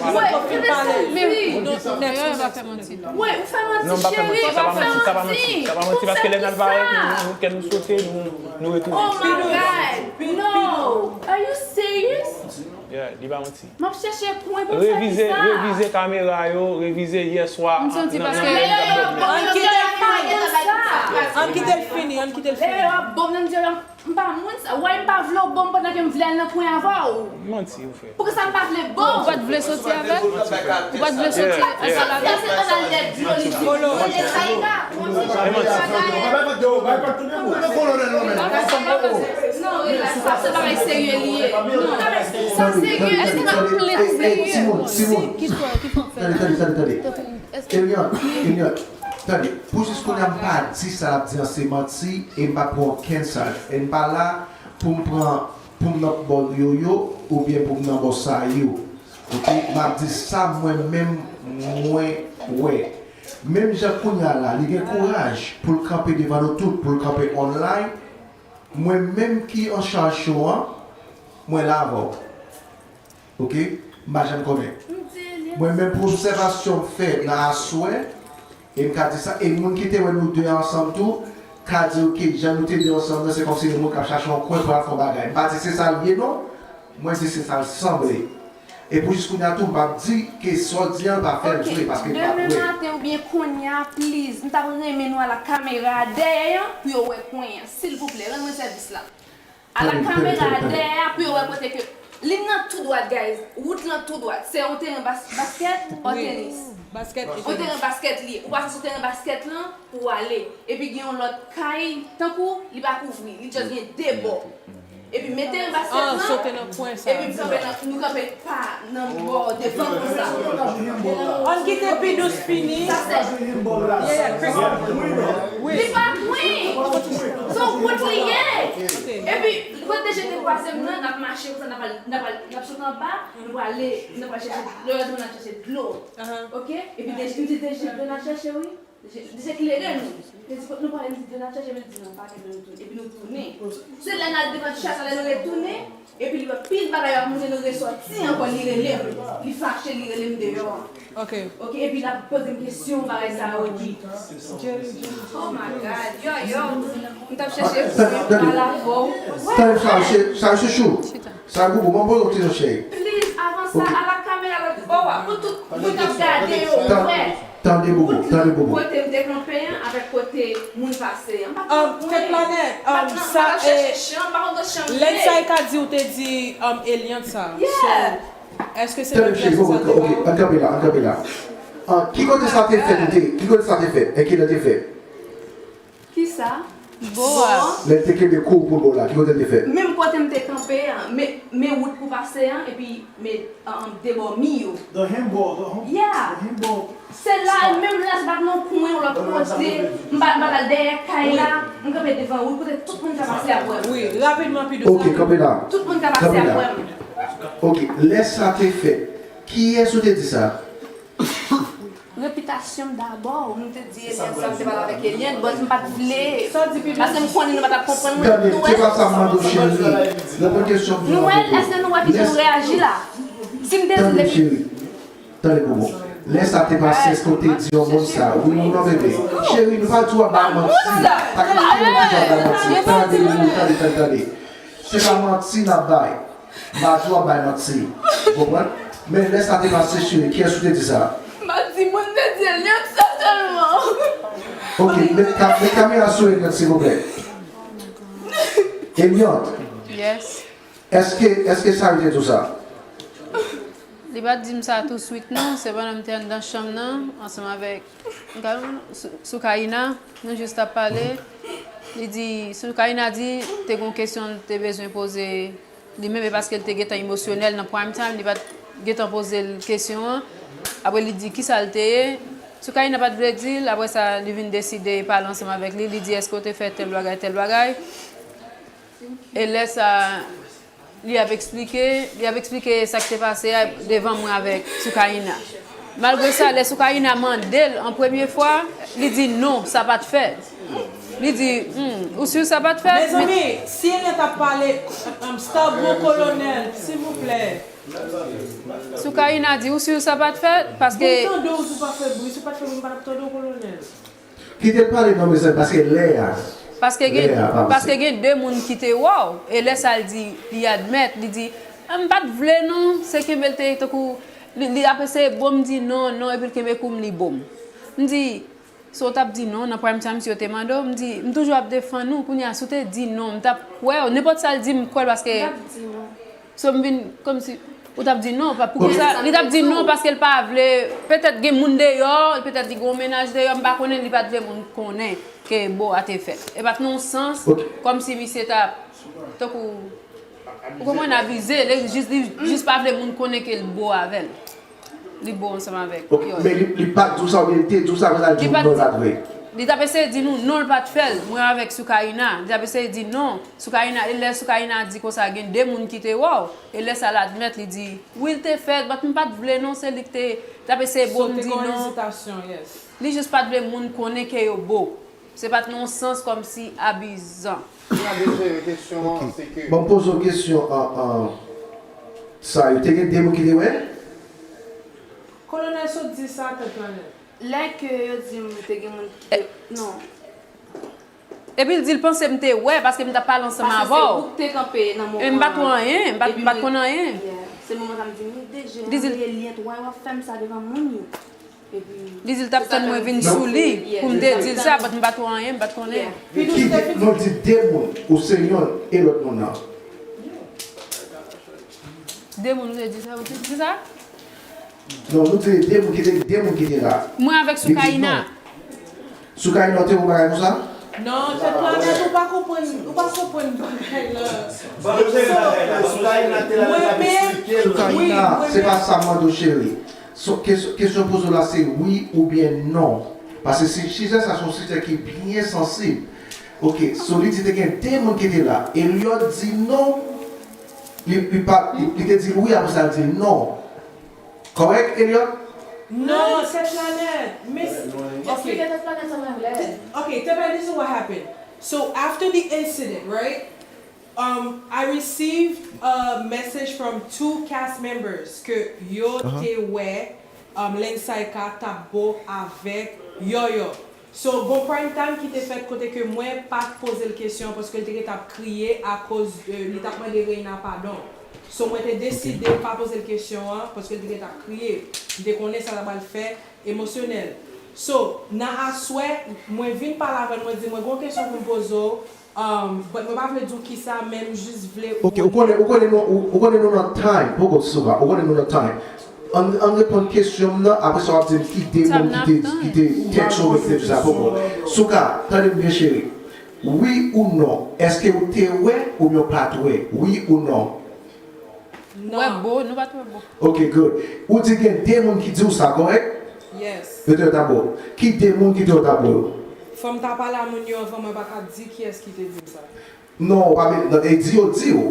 Wi, ou fè manti. Wi, ou fè manti, cheri, ou fè manti. Sa pa manti, sa pa manti, paske lè n al parèt, nou, nou, kè nou sote, nou, nou retounen. Oh my God! No! Are you serious? Yeah, li pa manti. M ap chèche kwen pou fè kisa? Revize, revize kamera yo, revize yè swa. M santi paske ann kite l fini, ann kite l fini, ann kite l fini. Lè yo ap bon nan dye la, m pa moun sa. Why m pa vle w bon m pandan ke m vle al nan kwen avè w? Manti ou fè. Poukisa m pa vle bon? Ou pa t vle soti avè l? Ou pa t vle soti avè l? Sa se ann al dèyè dlo li di. Volo. Mwen te sa e ka. Non, rilaks, sa se bagay serye li ye. Non, sa serye. Èske n ap plen serye? Timoun, timoun. Ki fè, ki fè w fè? Tande, tande, tande, tande. Eliante, Eliante, tande. Pou jis kounye a m pa di sa l ap di an se manti e m pa pran okenn sa. E m pa la pou m pran, pou m nan bò Yoyo oubyen pou m nan bò Sayou. Oke, m ap di sa mwen menm mwen wè. Menm jan kounye a la, li gen kouraj pou l kanpe devan nou tout, pou l kanpe online. Mwen menm ki an chaj show an, mwen la avè w. Oke? M pa janm konnen. Mwen menm pou obsèvasyon m fè nan aswè, e m ka di sa, e moun ki te wè nou de ansanm tou, ka di, oke, jan nou te de ansanm nan, se kòmsi yon moun k ap chache yon kwen pou al fè yon bagay. M pa di se sa l ye non, mwen di se sa l sanble. E pou jis kounye a tou, m p ap di ke sa w di an pa fè l vre, paske m pa t wè. Demen maten oubyen kounye a, please, m t ap renmen nou al ak kamera a dèyè an pou yo wè kwen an. Silvouplè, rann mwen sèvis la. Al ak kamera a dèyè a pou yo wè kote ke li nan tou dwat, guys. Wout lan tou dwat. Se yon teren bas-, baskèt, ò tenis. Yon teren baskèt li ye. Ou pase sou teren baskèt lan pou w ale. Epi gen yon lòt kay, tankou li pa kouvri. Li just gen de bò. Epi men teren baskèt lan, epi m kanpe nan, nou kanpe pa nan bò devan konsa. Ann kite pi dous fini. Sa se. Li pa kwen. Se yon wout li ye. Epi, kote de je te kwaze m nan, n ap mache konsa, n ap al, n ap al, n ap sot anba, nou prale, nou pral chèche, lè yo di nou n ap chèche dlo. Oke? Epi de je, m di de je dlo n ap chèche, wi. De je, de je klere nou. Li di, "Kot nou prale?" M di, "Dlo n ap chèche," men li di, "Non, pa gen dlo, nou tounen." Epi nou tounen. Se lè n al devan chat la, lè nou retounen, epi li wè pil bagay ap moute, nou resòti ankò, li rele m. Li fache, li rele m deyò. Oke. Oke, epi l ap poze m kesyon, bagay sa yo, epi. Oh my God, yo, yo. M t ap chèche pou m pale avè w. Tande, sa, se, sa, se chou. Sa, Boubou, mwen poze w kesyon, cheri. Please, avan sa, al ak kamera la, oh, pou tout moun k ap gade yo wè. Tande, Boubou, tande, Boubou. Kote m te kanpe an, avèk kote moun pase an. M pa t konn kwen. M pa t nan, m pa t ap chèche chan, m pa konn kot chan ye. Lè sa e ka di ou te di, um, Eliante sa. Yeah. So, èske se vre sa w di? Tande, cheri, Boubou, ok, ann kanpe la, ann kanpe la. Ah, ki kote sa te fèt, ou te, ki kote sa te fèt? E kilè te fèt? Kisa? Bo a. Lè l te kenbe kou pou bo la, ki kote l te fèt? Menm kote m te kanpe an, men, men wout pou pase an, epi men, an, an, de bò mi yo. The handball, the hand-, yeah, the handball. Se la, menm la, se pa t nan kwen, yon lòt kote. M pa, m pa t al dèyè kay la, m kanpe devan wout, kote tout moun ka pase ap wè m. Wi, rapidman, pi dousan. Ok, kanpe la. Tout moun ka pase ap wè m. Ok, lè sa te fèt, kiyès ou te di sa? Repitasyon m dabò, m te di Eliante sa, m te pale avèk Eliante, but m pa t vle. Paske m konnen nou pa t ap konprann mwen. Tande, se pa sa m mande w, cheri. Reponn kesyon m. Nou wè, èske nou wè kijan nou reyaji la? Si m te di depi. Tande, cheri. Tande, Boubou. Lè sa te pase, èske w te di yon moun sa? Wi, non, bebe. Cheri, nou pa di w ap bay manti. Pa kite nou di w ap bay manti. Tande, Boubou, tande, tande, tande. Se pa manti n ap bay. M pa di w ap bay manti. Ou konprann? Men lè sa te pase, cheri, kiyès ou te di sa? M pa di moun, m te di Eliante sa sèlman. Ok, met ka-, met kamera sou Eliante, silvouplè. Eliante, Yes. Èske, èske Sayou te di w sa? Li pa t di m sa touswit non, se pandan m te anndan chanm nan, ansanm avèk, m ka rele w non, Sou- Soukaina, nou jis t ap pale. Li di, Soukaina di, te gen yon kesyon l te bezwen poze li menm, e paske l te gentan emosyonèl nan prime time, li pa t gentan poze l kesyon an. Apre li di, kisa l te ye? Soukaina pa t vle di l, apre sa, li vin deside pale ansanm avèk li, li di, èske w te fè tèl bagay, tèl bagay? E lè sa, li ap eksplike, li ap eksplike sa k te pase a devan mwen avèk Soukaina. Malgre sa, lè Soukaina mande l an premye fwa, li di non, sa pa t fèt. Li di, hmm, ou si sa pa t fèt? Mezanmi, si Eliant ap pale, um, stop bro kolonèl, silvouplè. Soukaina di, ou si sa pa t fèt? Paske. Bon, tande w, si w pa fè bri, si w pa t fè bri, m pa t ap tande w kolonèl. Kite l pale non mezanmi, paske lè a. Paske gen, paske gen de moun ki te wè w, e lè sa l di, li admèt, li di, ah, m pa t vle non, se kenbe l te tankou, li, li ap eseye bo m, m di non, non, epi l kenbe kou m, li bo m. M di, so w t ap di non, nan prime time si yo te mande w, m di, m toujou ap defann ou, kounye a, si w te di non, m t ap kwè w, nenpòt sa l di m, m kwè l paske. So m vin kòmsi ou t ap di non, pa poukisa li t ap di non paske l pa vle, petèt gen moun deyò, petèt li gen yon mennaj deyò, m pa konnen, li pa t vle moun konnen ke bo a te fèt. E pa t nan yon sans kòmsi misye t ap tankou, ou konprann, abize, li jis, li jis pa vle moun konnen ke l bo avè l. Li bo ansanm avèk yo. Men li, li pa t di w sa oubyen li te di w sa apre sa l di w non l pa t vre? Li t ap eseye di nou non l pa t fè l, mwen avèk Soukaina. Li t ap eseye di non, Soukaina, e lè Soukaina di konsa gen de moun ki te wè w, e lè sa l admèt li di wi l te fè l, but m pa t vle non, se li ki te, t ap eseye bo m di non. Li jis pa t vle moun konnen ke yo bo. Se pa t nan yon sans kòmsi abizan. Gade cheri, kesyon an se ke. Bon, m poze w kesyon an, an, sa yo te gen de moun ki te wè? Kolonèl sot di sa, tèt lanè. Lè ke yo di m te gen moun ki te. Non. Epi l di l panse m te wè paske m t ap pale ansanm avè w. Ou te kanpe nan moman. E m pa t wè anyen, m pa t, m pa t konn anyen. Se moman sa m di m deje anvoye lyen tou, why w ap fè m sa devan moun yo? Li di l t ap tann mwen vin sou li pou m te di l sa, but m pa t wè anyen, m pa t konnen. Ki de, nou di de moun, ou se yonn e lòt moun nan. De moun ou te di sa, ou te di sa? Non, nou te de moun ki te, de moun ki te la. Mwen avèk Soukaina. Soukaina ou te wè yon bagay konsa? Non, tèt lanè, ou pa konprann, ou pa konprann bagay la. Soukaina, se pa sa m mande w cheri. Kesyon poze w la se wi oubyen non. Paske sijè sa se yon sijè ki byen sansib. Ok, so li di te gen de moun ki te la. Eliot di non. Li, li pa, li, li te di wi, apre sa l di non. Kòrèk, Eliot? Non, tèt lanè. Men, Eksplike tèt lanè sa mwen vle. Ok, tèt lanè, this is what happened. So after the incident, right? Um, I received a message from two cast members ke yo te wè um, Lensayka t ap bo avèk Yoyo. So, gon prime time ki te fèt kote ke mwen pa t poze l kesyon paske l te gentan ap kriye akoz li t ap mande Reina padon. So, mwen te deside pa poze l kesyon an paske l te gentan ap kriye. M te konnen sa l t ap al fè emosyonèl. So, nan aswè, mwen vin pale avè l, mwen di mwen gon kesyon pou m poze w, Um, but mwen pa vle di w kisa, men m jis vle ou. Ok, ou konnen, ou konnen nou, ou, ou konnen nou nan time, poko Souka, ou konnen nou nan time. Ann, ann reponn kesyon m nan, apre sa w ap di m ki de moun ki te, ki te text ou, ki te di sa, poko. Souka, tande m byen cheri. Wi ou non, èske ou te wè oubyen w pa t wè? Wi ou non? Wè bo, nou pa t wè bo. Ok, good. Ou di gen de moun ki di w sa, kòrèk? Yes. Yo te wè tablo. Ki de moun ki te wè tablo yo? Fò m ta pale a moun yo anvan, mwen pa ka di kiyès ki te di m sa. Non, ou pa, e di yo di w.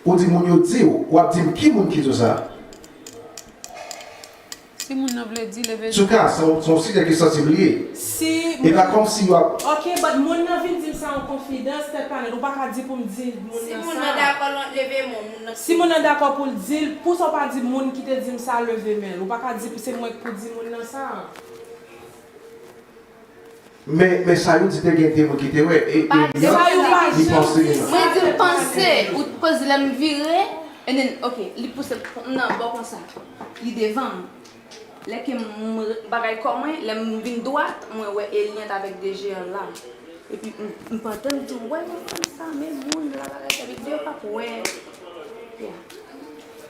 Ou di moun yo di w. W ap di m ki moun ki di w sa. Si moun nan vle di, leve di. Souka, se yon sijè ki sansib li ye. Si. E pa kòmsi w ap. Ok, but moun nan vin di m sa an konfidans, tèt pa nèt. Ou pa ka di pou m di moun nan sa. Si moun nan dakò, leve men w, moun nan. Si moun nan dakò pou l di l, pousa w pa di moun ki te di m sa leve men l? Ou pa ka di se mwen k pou di moun nan sa. Men, men Sayou di te gen de moun ki te wè, e, e li panse. Mwen di m panse, ou t poze lè m vire, and then, ok, li pouse m nan bò konsa. Li devan m. Lè ke m, bagay kò mwen, lè m vin dwat, mwen wè Eliant avèk de jeyan la. Epi m, m pantan m di, wè yon fanm sa, men moun la, bagay sa, epi de yo pa Wè. Yeah.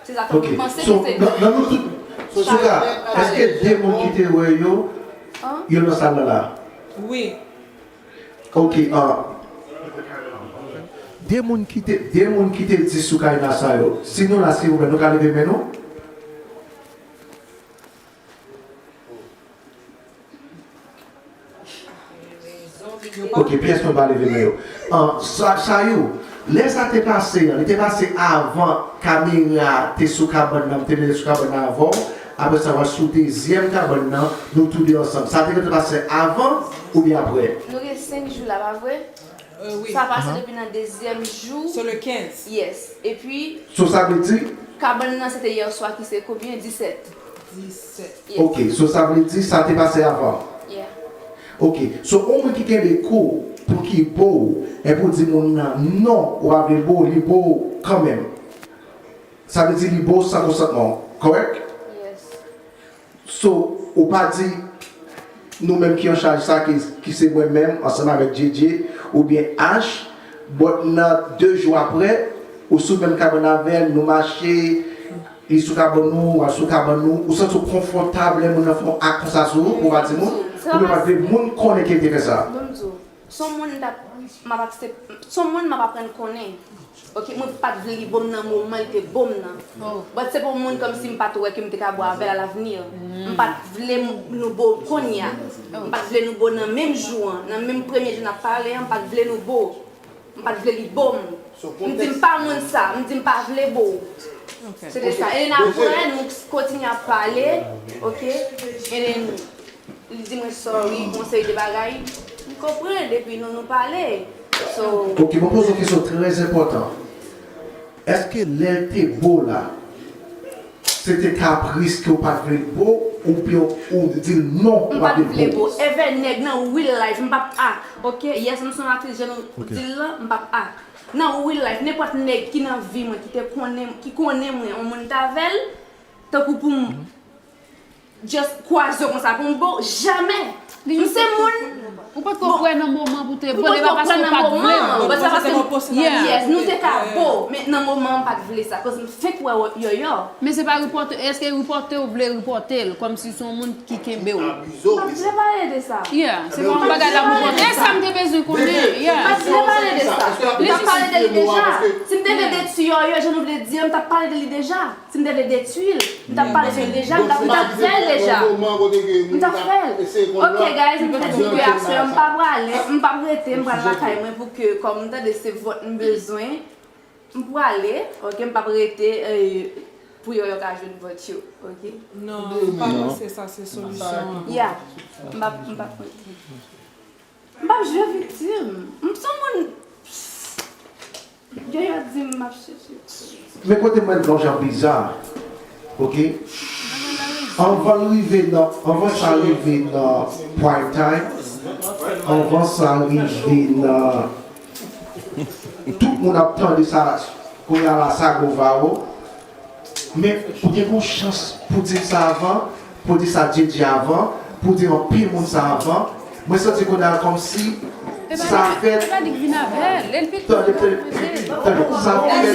Se sa fè m panse ke se. Ok. So, nan, nan nou tout, Souka, èske de moun ki te wè yo, yo nan sal la la? Wi. Ok, ah. De moun ki te, de moun ki te di Soukaina sa yo. Si nou la, silvouplè, nou ka leve men nou? Ok, pyès mwen pa leve men yo. Ah, sa, Sayou, lè sa te pase an, li te pase avan kamera te sou kabann nan, m te rete sou kabann nan avè w, apre sa w al sou dezyèm kabann nan, nou toude ansanm. Sa te gentan pase avan oubyen apre? Nou gen senk jou la, pa vre? Sa pase depi nan dezyèm jou. Se le kenz. Yes. Epi, So sa vle di? Kabann nan se te yè swa ki se konbyen? Disèt. Disèt. Yes. Ok, so sa vle di sa te pase avan? Yeah. Ok, so yon moun ki kenbe kou pou ki bo w, epi w di moun nan non, ou pa vle bo w, li bo w kanmenm. Sa vle di li bo w san konsantman w, kòrèk? Yes. So, ou pa di nou menm ki an chaj sa, ki, ki se mwen menm, ansanm avèk Djedje, oubyen Ash, but nan de jou apre, ou sou menm kabann avè l, nou mache, li sou kabann ou, w ap sou kabann ou, ou santi w konfòtab lè moun nan fè yon ak konsa sou ou, pou w pa di moun, oubyen w pa vle moun konnen ke l te fè sa? Bon, m di w, s on moun m t ap, m ap aksep-, s on moun m ap aprann konnen. Ok, mwen pa t vle li bo m nan moman li te bo m nan. But se pa yon moun kòmsi m pa t wè ke m te ka bo avè l alavni. M pa t vle m-, nou bo kounye a. M pa t vle nou bo nan menm jou an, nan menm premye jou n ap pale an, m pa t vle nou bo. M pa t vle li bo m. M di m pa moun sa, m di m pa vle bo w. Se te sa. E n apre, nou kontinye ap pale, ok? E then, li di mwen sorry pou yon seri de bagay. M konprann, epi nou, nou pale. So, Ok, mwen poze yon kesyon trè enpòtan. Èske lè l te bo w la, se te kapris ke w pa t vle l bo w, oubyen ou di l non, ou pa vle l bo w? M pa t vle bo w. Evè nèg nan real life, m p ap ak, ok? Yes, m se yon aktris, jan nou di l lan, m p ap ak. Nan real life, nenpòt nèg ki nan vi mwen, ki te konnen, ki konnen mwen, yon moun t avè l, tankou pou m just kwaze w konsa pou m bo w, jamè. M se moun. Ou pa t ko kwè nan moman pou te bo l, e pa paske w pa t vle l. But se paske, yes, nou te ka bo, men nan moman an m pa t vle sa, cause m fenk wè Yoyo. Men se pa ripòte, èske ripòte w vle ripòte l, kòmsi se yon moun ki kenbe w? M pa t vle pale de sa. Yeah, se pa yon bagay la pou konn. E sa m te bezwen konnen, yeah. M pa t vle pale de sa. M t ap pale de li deja. Si m te vle detwi Yoyo, jan nou vle di an, m t ap pale de li deja. Si m te vle detwi l, m t ap pale de li deja, m t ap, m t ap fè l deja. M t ap fè l. Ok, guys, m te di ke aswè m pa prale, m p ap rete, m pral lakay mwen pou ke, kòm m tande se vòt m bezwen, m prale, ok, m p ap rete, eh, pou Yoyo ka jwenn vòt yo, ok? Non, m pa panse sa se solisyon an. Yeah, m p ap, m p ap rete. M p ap jwe viktim. M se yon moun. Yoyo di m m ap chèche. Men kote m wè l fè yon jan biza, ok? Anvan l rive nan, anvan sa rive nan prime time, anvan sa rive nan, tout moun ap tande sa, kounye a la, sa Gova o. Men, ou te gen yon chans pou di sa avan, pou di sa Djedje avan, pou di anpil moun sa avan. Mwen santi kounye a kòmsi sa fèt. Tande, tande, tande, sa fèt.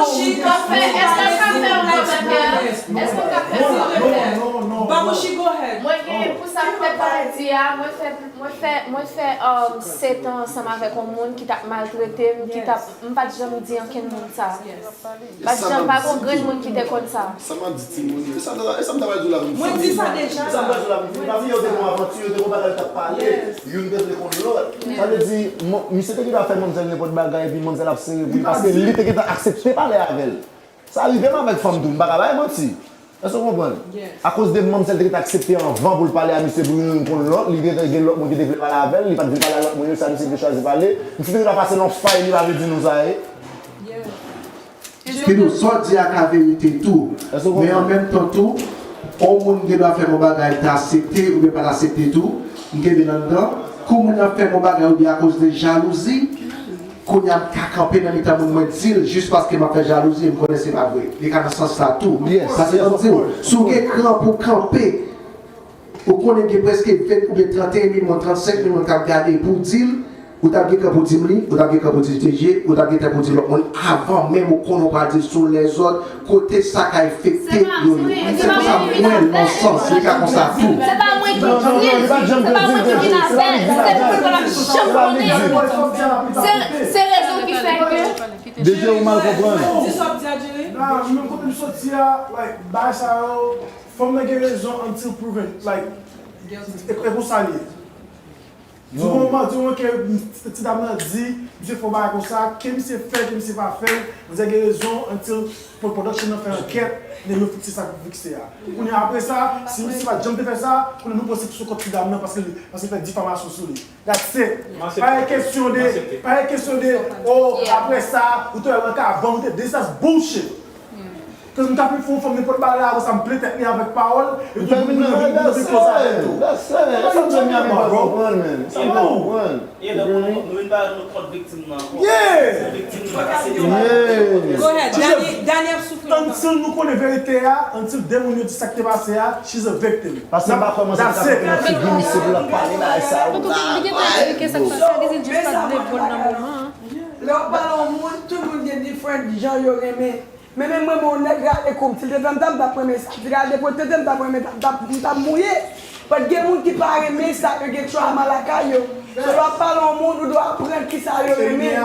Èske m ka fè, èske m ka fè yon kòmantè? Èske m ka fè yon kòmantè? Babouchi, go ahead. Mwen gen, pou sa m fè pa di a, mwen fè, mwen fè, mwen fè, um, sèt an ansanm avèk yon moun ki t ap maltrete m, ki t ap M pa t janm di ankenn moun sa. Pa t janm, pa gon grenn moun ki te konn sa. Sa m ap di timoun yo, e sa m ta, e sa m ta pral di w la pou m fini. Mwen di sa deja. E sa m pral di w la pou m fini. Pa bliye yo te gon avanti, yo te gon bagay yo t ap pale. Youn te vle konn lòt. Sa vle di, mon-, misye te gentan fè manmzèl nenpòt bagay, epi manmzèl ap sere pou li, paske li te gentan aksepte pale avè l. Sa rive m avèk fanm tou, m pa ka bay manti. Èske w konprann? Akoz de manmzèl te ret aksepte anvan pou l pale a misye pou youn konn lòt, li te gen lòt moun ki te vle pale avè l, li pa t vle pale a lòt moun yo, se a misye ki te chwazi pale. Misye te gentan pase l yon fay, li pa vle di nou sa ye. Kidou, sa w di a ka verite tou. Men an menm tan tou, yon moun gen dwa fè yon bagay, l ta aksepte oubyen pa t aksepte tou, m kenbe l anndan. Kou moun nan fè yon bagay oubyen akoz de jalouzi, Kounye a m ka kanpe nan mitan moun, mwen di l jis paske m ap fè jalouzi, m konnen se pa vre. Li ka nan sans sa tou. Paske ann di w, si w gen kran pou w kanpe, ou konnen gen prèske ven oubyen tranteyen mil moun, trannsenk mil moun k ap gade, pou w di l, Ou t ap gentan pou di m li, ou t ap gentan pou di D J, ou t ap gentan pou di lòt moun avan menm ou konnen ou pral di l sou lèzòt, kote sa ka efekte yo yo. Se konsa m wè l nan sans, li ka konsa tou. Se pa mwen ki di l, se pa mwen ki vin avè l, se moun pa t ap janm konnen. Se, se rezon ki fè ke. D J ou mal konprann. Di sa w di a, Jerry? Nah, menm kote m soti a, like, bagay sa yo, fanm nan gen rezon until proven. Like, e, e konsa l ye. Di moman, di moman ke ti dam nan di, misye fè yon bagay konsa, ke misye fè, ke misye pa fè, manzè gen rezon, until production nan fè ankèt, nèg yo fikse sa k pou fikse a. Kounye a, apre sa, si misye pa t janm te fè sa, kounye a nou pran se sou kont ti dam nan paske li, paske l fè difamasyon sou li. That's it. Pa gen kesyon de, pa gen kesyon de, oh, apre sa, ou te wè mwen ka vann, ou te, this is bullshit. Cause m ta pi fè yon fanm nenpòt bagay la, apre sa m plen tèt li avèk pawòl, epi moun nan vin, moun nan vin koze avèk tou. That's it. That's it. That's it. Sa m di a, bro. Sa m konprann, man. Sa m konprann. E lè nou, nou vin ba nou kont viktim nan ankò. Yeah. Viktim nan ka se de. Yeah. Go ahead. Dani, Dani ap soufri ankò. Until nou konnen verite a, until de moun yo di sa k te pase a, she's a victim. Paske m pa kwè manzè ta konprann ti vini se pou l ap pale bagay sa yo. Antouka, li gentan esplike sa k pase a, li di l jis pa t vle bò l nan moman an. Lè w pale yon moun, tout moun gen diferan jan yo renmen. Men menm mwen, mwen, yon nèg rale kou m, si l te fè m sa, m t ap renmen sa. Si l rale depote tete m, m t ap renmen sa, m t ap, m t ap mouye. But gen moun ki pa renmen sa, yo gen trauma lakay yo. So, lè w ap pale yon moun, ou dwe aprann kisa yo renmen.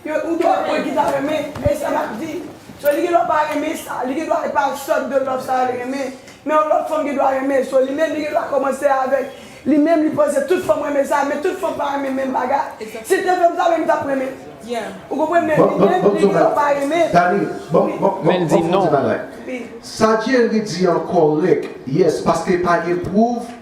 Yo, ou dwe aprann kisa yo renmen. E sa m ap di. So, li gen dwa pa renmen sa. Li gen dwa e pa sòt de love sa l renmen. Men yon lòt fanm gen dwa renmen. So, li menm, li gen dwa kòmanse avèk li menm, li panse tout fanm renmen sa, men tout fanm pa renmen menm bagay. Si l te fè m sa, men m t ap renmen. Ou konprann? Men li menm, li gen dwa pa renmen. Dani, bon, bon, bon, men l di non. Sa Jerry di an kòrèk, yes, paske pa gen pwouv,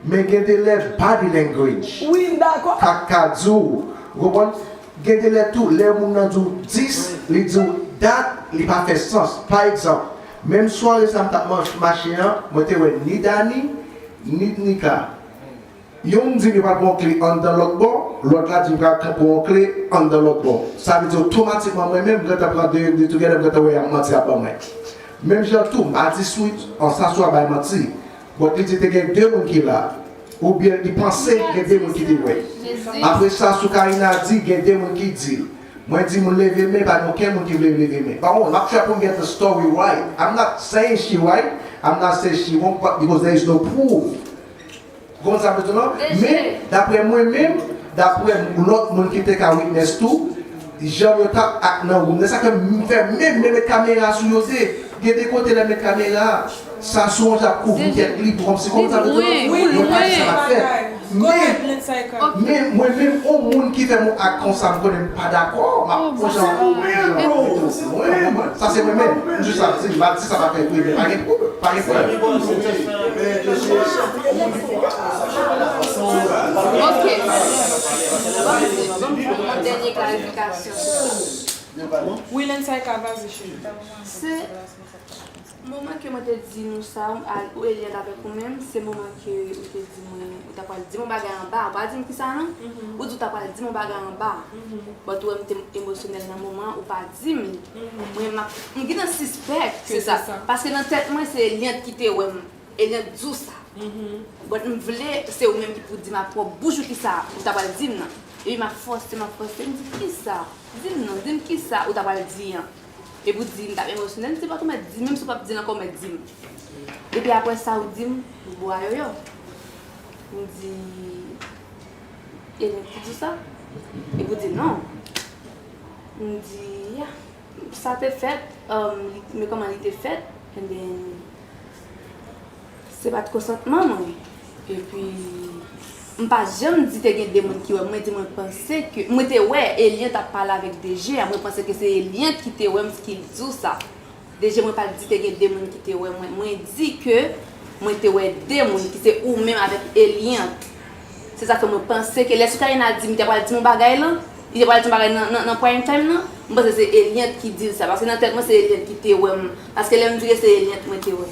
men gen de lè body language. Wi, m dakò. Ka, ka di w, ou konprann? Gen de lè tou, lè moun nan di w this, li di w that, li pa fè sans. Pa egzanp, menm sware sa m t ap mach-, mache an, mwen te wè ni Dani, ni Nika. Yonn di m yo pral pran yon kle anndan lòt bò, lòt la di m pral pran yon kle anndan lòt bò. Sa vle di otomatikman mwen menm, m gentan pran de, de together, m gentan wè y ap manti ap ban mwen. Menm jan tou, m pa di sou an sa swa bay manti. But li di te gen de moun ki la. Oubyen li panse gen de moun ki te wè. Apre sa, sou Karina di, gen de moun ki di l. Mwen di moun leve men, pa gen okenn moun ki vle leve men. But hold, m ap try pou m get the story right. I'm not saying she right. I'm not saying she wrong, but because there is no proof. Ou konprann sa m vle di w lan? Men, daprè mwen menm, daprè lòt moun ki te ka witness tou, jan yo t ap ak nan woum nan, sa fè m fè menm, menm met kamera sou yo, se gen de kote lè met kamera, sa sou yon jan ap kouvri tèt li, kòmsi konn sa m vle di w lan, mwen pa di sa pa t fèt. Men, men mwen menm, yon moun ki fè m yon ak konsa, m konnen m pa dakò, m ap yon jan, mwen, mwen, sa se mwen menm, m jis ap di, m pa di sa pa fèt, wi, men pa gen pwoblèm. Pa gen pwoblèm. Ok. Ban m, ban m fè yon dènye klarifikasyon sou sa. Wi, Lensayka, vas-y, chérie. Se moman ke mwen te di nou sa, ou, a, ou Eliante avèk ou menm, se moman ke ou te di mwen, ou ta pral di m yon bagay anba, ou pa di m kisa non, ou di ou ta pral di m yon bagay anba. But ou wè m te emosyonèl nan moman an, ou pa di m li. Mwen, m ap, m gentan sispèk se sa. Paske nan tèt mwen, se Eliante ki te wè m. Eliante di w sa. But m vle, se ou menm ki pou di m ak pwòp bouch ou kisa ou ta pral di m nan. Epi m ap fòse, m ap fòse, m di kisa? Di m non, di m kisa ou ta pral di an. Epi ou di m t ap emosyonèl, m di but ou mèt di m, menm si ou p ap di l ankò, ou mèt di m. Epi apre sa, ou di m, bwa yo yo. M di, Eliante ki di w sa? Epi ou di non. M di, ya, sa te fèt, um, li, men kòman li te fèt, and then, se pa t konsantman mwen. Epi, m pa janm di te gen de moun ki wè m. Mwen di mwen panse ke, mwen te wè Eliante ap pale avèk D J a, mwen panse ke se Eliante ki te wè m ki di w sa. D J, mwen pa t di te gen de moun ki te wè mwen. Mwen di ke mwen te wè de moun ki se ou menm avèk Eliante. Se sa fè mwen panse ke lè Soukaina di m li ta pral di m yon bagay lan, li te pral di m bagay nan, nan, nan prime time nan, m panse se Eliante ki di l sa. Paske nan tèt mwen, se Eliante ki te wè m. Paske lè m vire, se Eliante mwen te wè.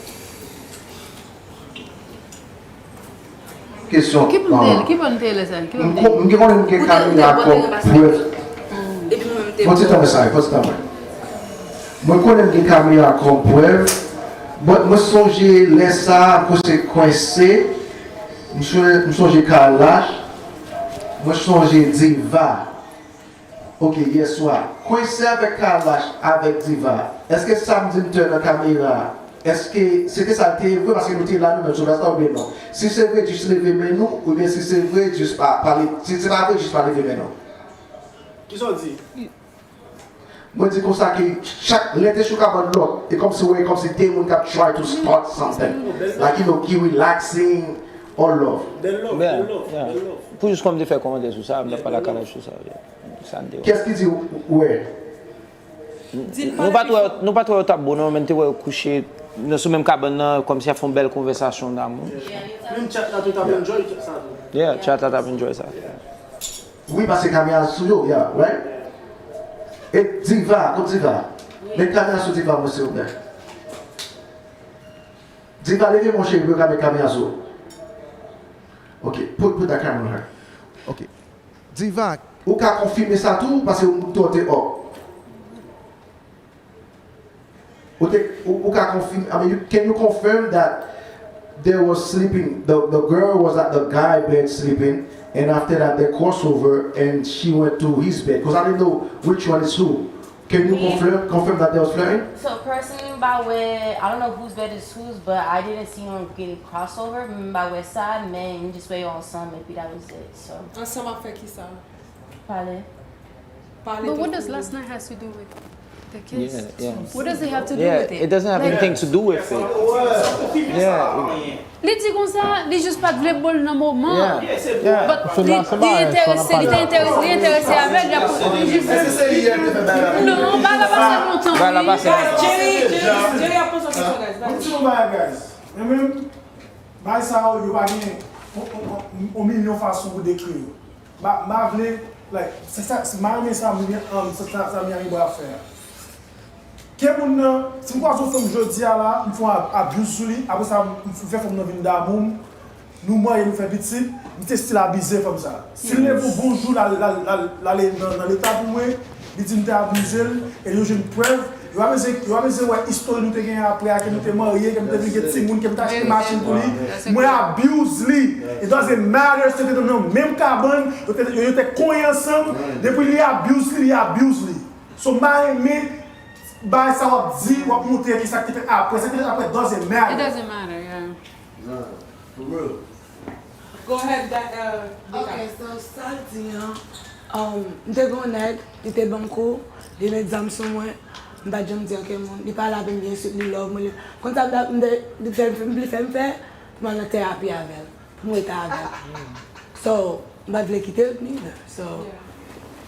Kesyon. Ki bò n te ye, ki bò n te ye lè sa? Ki bò n te ye? M konnen m gen kamera kòm prèv. Fò ti tan mwen sa, fò ti tan mwen. Mwen konnen m gen kamera kòm prèv, but mwen sonje lè sa a, m kwense, kwense, m sonje, m sonje Kalash, Mwen sonje Diva. Ok, yèswa. Kwense avèk Kalash avèk Diva. Èske sa m di m te nan kamera a, èske se te sa l te ye vre? Paske nou te la nou menm sou plas la oubyen non? Si se vre, jis leve men nou, oubyen si se vre, jis pa, pa le-, si se pa vre, jis pa leve men nou. Kisa w di? Mwen di konsa ke chak lè te sou kabann lòt, e kòmsi, wè, kòmsi de moun k ap try to start something. Like, you know, ki relaxing, all love. Bèl love, bèl love, bèl love. Pou jis kòm te fè kòmantè sou sa, m t ap pale ak Kalash sou sa. Sa n te wè. Kiyès ki di w-, wè? Nou pa t wè, nou pa t wè yo t ap bon non, men n te wè yo kouche nan sou menm kabann nan, kòmsi y ap fè yon bèl konvèsasyon damou. Menm chat la tou t ap enjoy sa tou. Yeah, chat la t ap enjoy sa. Wi, paske kamera sou yo, yeah, right? E Diva, kot Diva? Met kamera sou Diva, mwen, silvouplè. Diva, leve men w cheri, pou yo ka met kamera sou ou. Ok, put, put that camera on her. Ok. Diva, ou ka konfime sa tou, paske ou te up. Ou te, ou, ou ka konfime, I mean, you, can you confirm that there was sleeping, the, the girl was at the guy bed sleeping, and after that they cross over and she went to his bed? 'Cause I didn't know which one is who. Can you confirm, confirm that there was flirting? So personally, m pa wè, I don't know whose bed is whose, but I didn't see no getting crossover. M pa wè sa, men m just wè yo ansanm, epi that was it. So. Ansanm ap fè kisa? Pale. Pale. But what does last night has to do with the kiss? Yeah, yeah. What does it have to do with it? Yeah, it doesn't have anything to do with it. Yeah. Li di konsa, li jis pa t vle bo l nan moman. Yeah. But li, li enterese, li te enterese, li enterese avè l, li ap, li jis. Non, bagay la pase lontan, wi. Jerry, Jerry, Jerry ap poze yon kesyon, guys. Mwen di yon bagay, guys. Mwen menm, bagay sa yo, yo pa gen on, on, on, on milyon fason pou dekri yo. M pa, m pa vle, like, se sa, se, m pa renmen sa, m, um, se sa, sa Miami Boy ap fè a. Ke moun nan, si m kwaze yon fanm jodi a la, m fè yon ab-, abuse sou li, apre sa, m, m fè fanm nan vin damou m, nou marye, nou fè pitit, m te still abize fanm sa. Si l leve yon bon jou, l al, l al, l al, l ale nan, nan leta pou mwen, li di m te abize l, e yo jwenn prèv, yo pa bezwen, yo pa bezwen wè istòri nou te genyen apre a, ke nou te marye, ke m te vin gen timoun, ke m te achte machin pou li. Mwen abuse li. It doesn't matter si yo te nan menm kabann, yo te, yo, yo te konyen ansanm, depi li abuse li, li abuse li. So, m pa renmen bagay sa w ap di, w ap montre ki sa k te fèt apre. Sa k te fèt apre doesn't matter. It doesn't matter, yeah. Nah, for real. Go ahead, that, uh, Dika. Ok, so sa l di an, um, m te gen yon nèg, li te ban m kou, li met zam sou mwen, m pa t janm di ankenn moun, li pale avè m byen swit, li love mwen, li, konn sa m t ap, m te, li fè m, li fè m fè, pou m al nan terapi avè l, pou m rete avè l. So, m pa t vle kite l neither. So,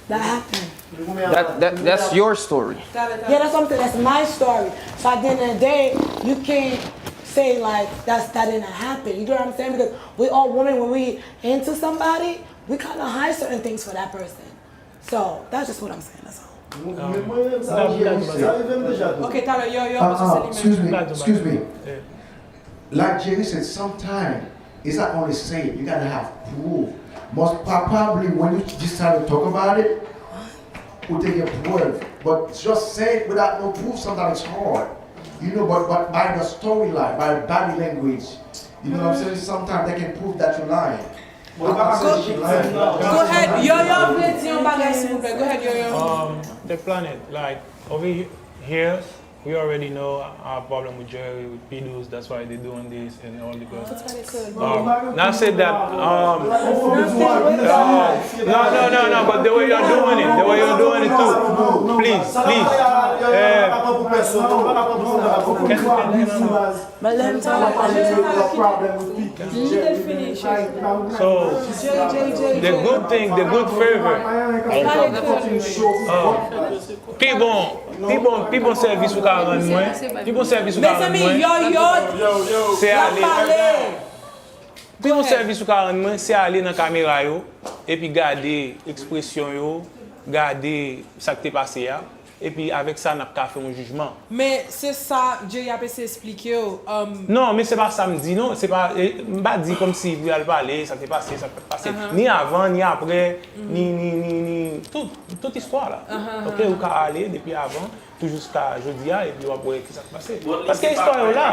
that happened. That, that, that's your story. Yeah, that's what I'm saying. That's my story. So at the end of the day, you can't say like that's, that didn't happen. You get what I'm saying? Because we all women, when we into somebody, we kind of hide certain things for that person. So that's just what I'm saying. That's all. Mwen menm sa m di, sa rive m deja tou. Ok, talè, yo, yo, ah, ah, excuse me, excuse me. Like Jerry said, sometimes it's not only saying, you gotta have proof. Most probably when you just try to talk about it, ou te gen prèv. But just say it without no proof, sometimes it's hard. You know, but, but by the storyline, by body language, you know what I'm saying? Sometimes they can prove that you're lying. Go, go ahead, Yoyo vle di yon bagay, silvouplè. Go ahead, Yoyo. Um, the planet, like, over he-, here, we already know our problem with Jerry, with P Deuce, that's why they're doing this and all the girls. Um, now said that, um, uh, no, no, no, no, but the way you're doing it, the way you're doing it too, please, please. Uh, can, can, can, uh, But let me tell you. So, the good thing, the good favor. Uh, pi bon, pi bon, pi bon sèvis ou ka rann mwen, pi bon sèvis ou ka rann mwen, se ale. Pi bon sèvis ou ka rann mwen, se ale nan kamera yo, epi gade ekspresyon yo, gade sa k te pase a. Epi avèk sa, n ap ka fè yon jijman. Men se sa Jerry ap eseye esplike w. Um, Non, men se pa sa m di, non. Se pa, e, m pa di kòmsi pou y al pale, sa k te pase, sa k pa t pase. Ni avan, ni apre, ni, ni, ni, ni, tout, tout istwa la. Ok, ou ka ale depi avan, tou jiska jodi a, epi w ap wè ki sa k pase. Paske istwa yo la.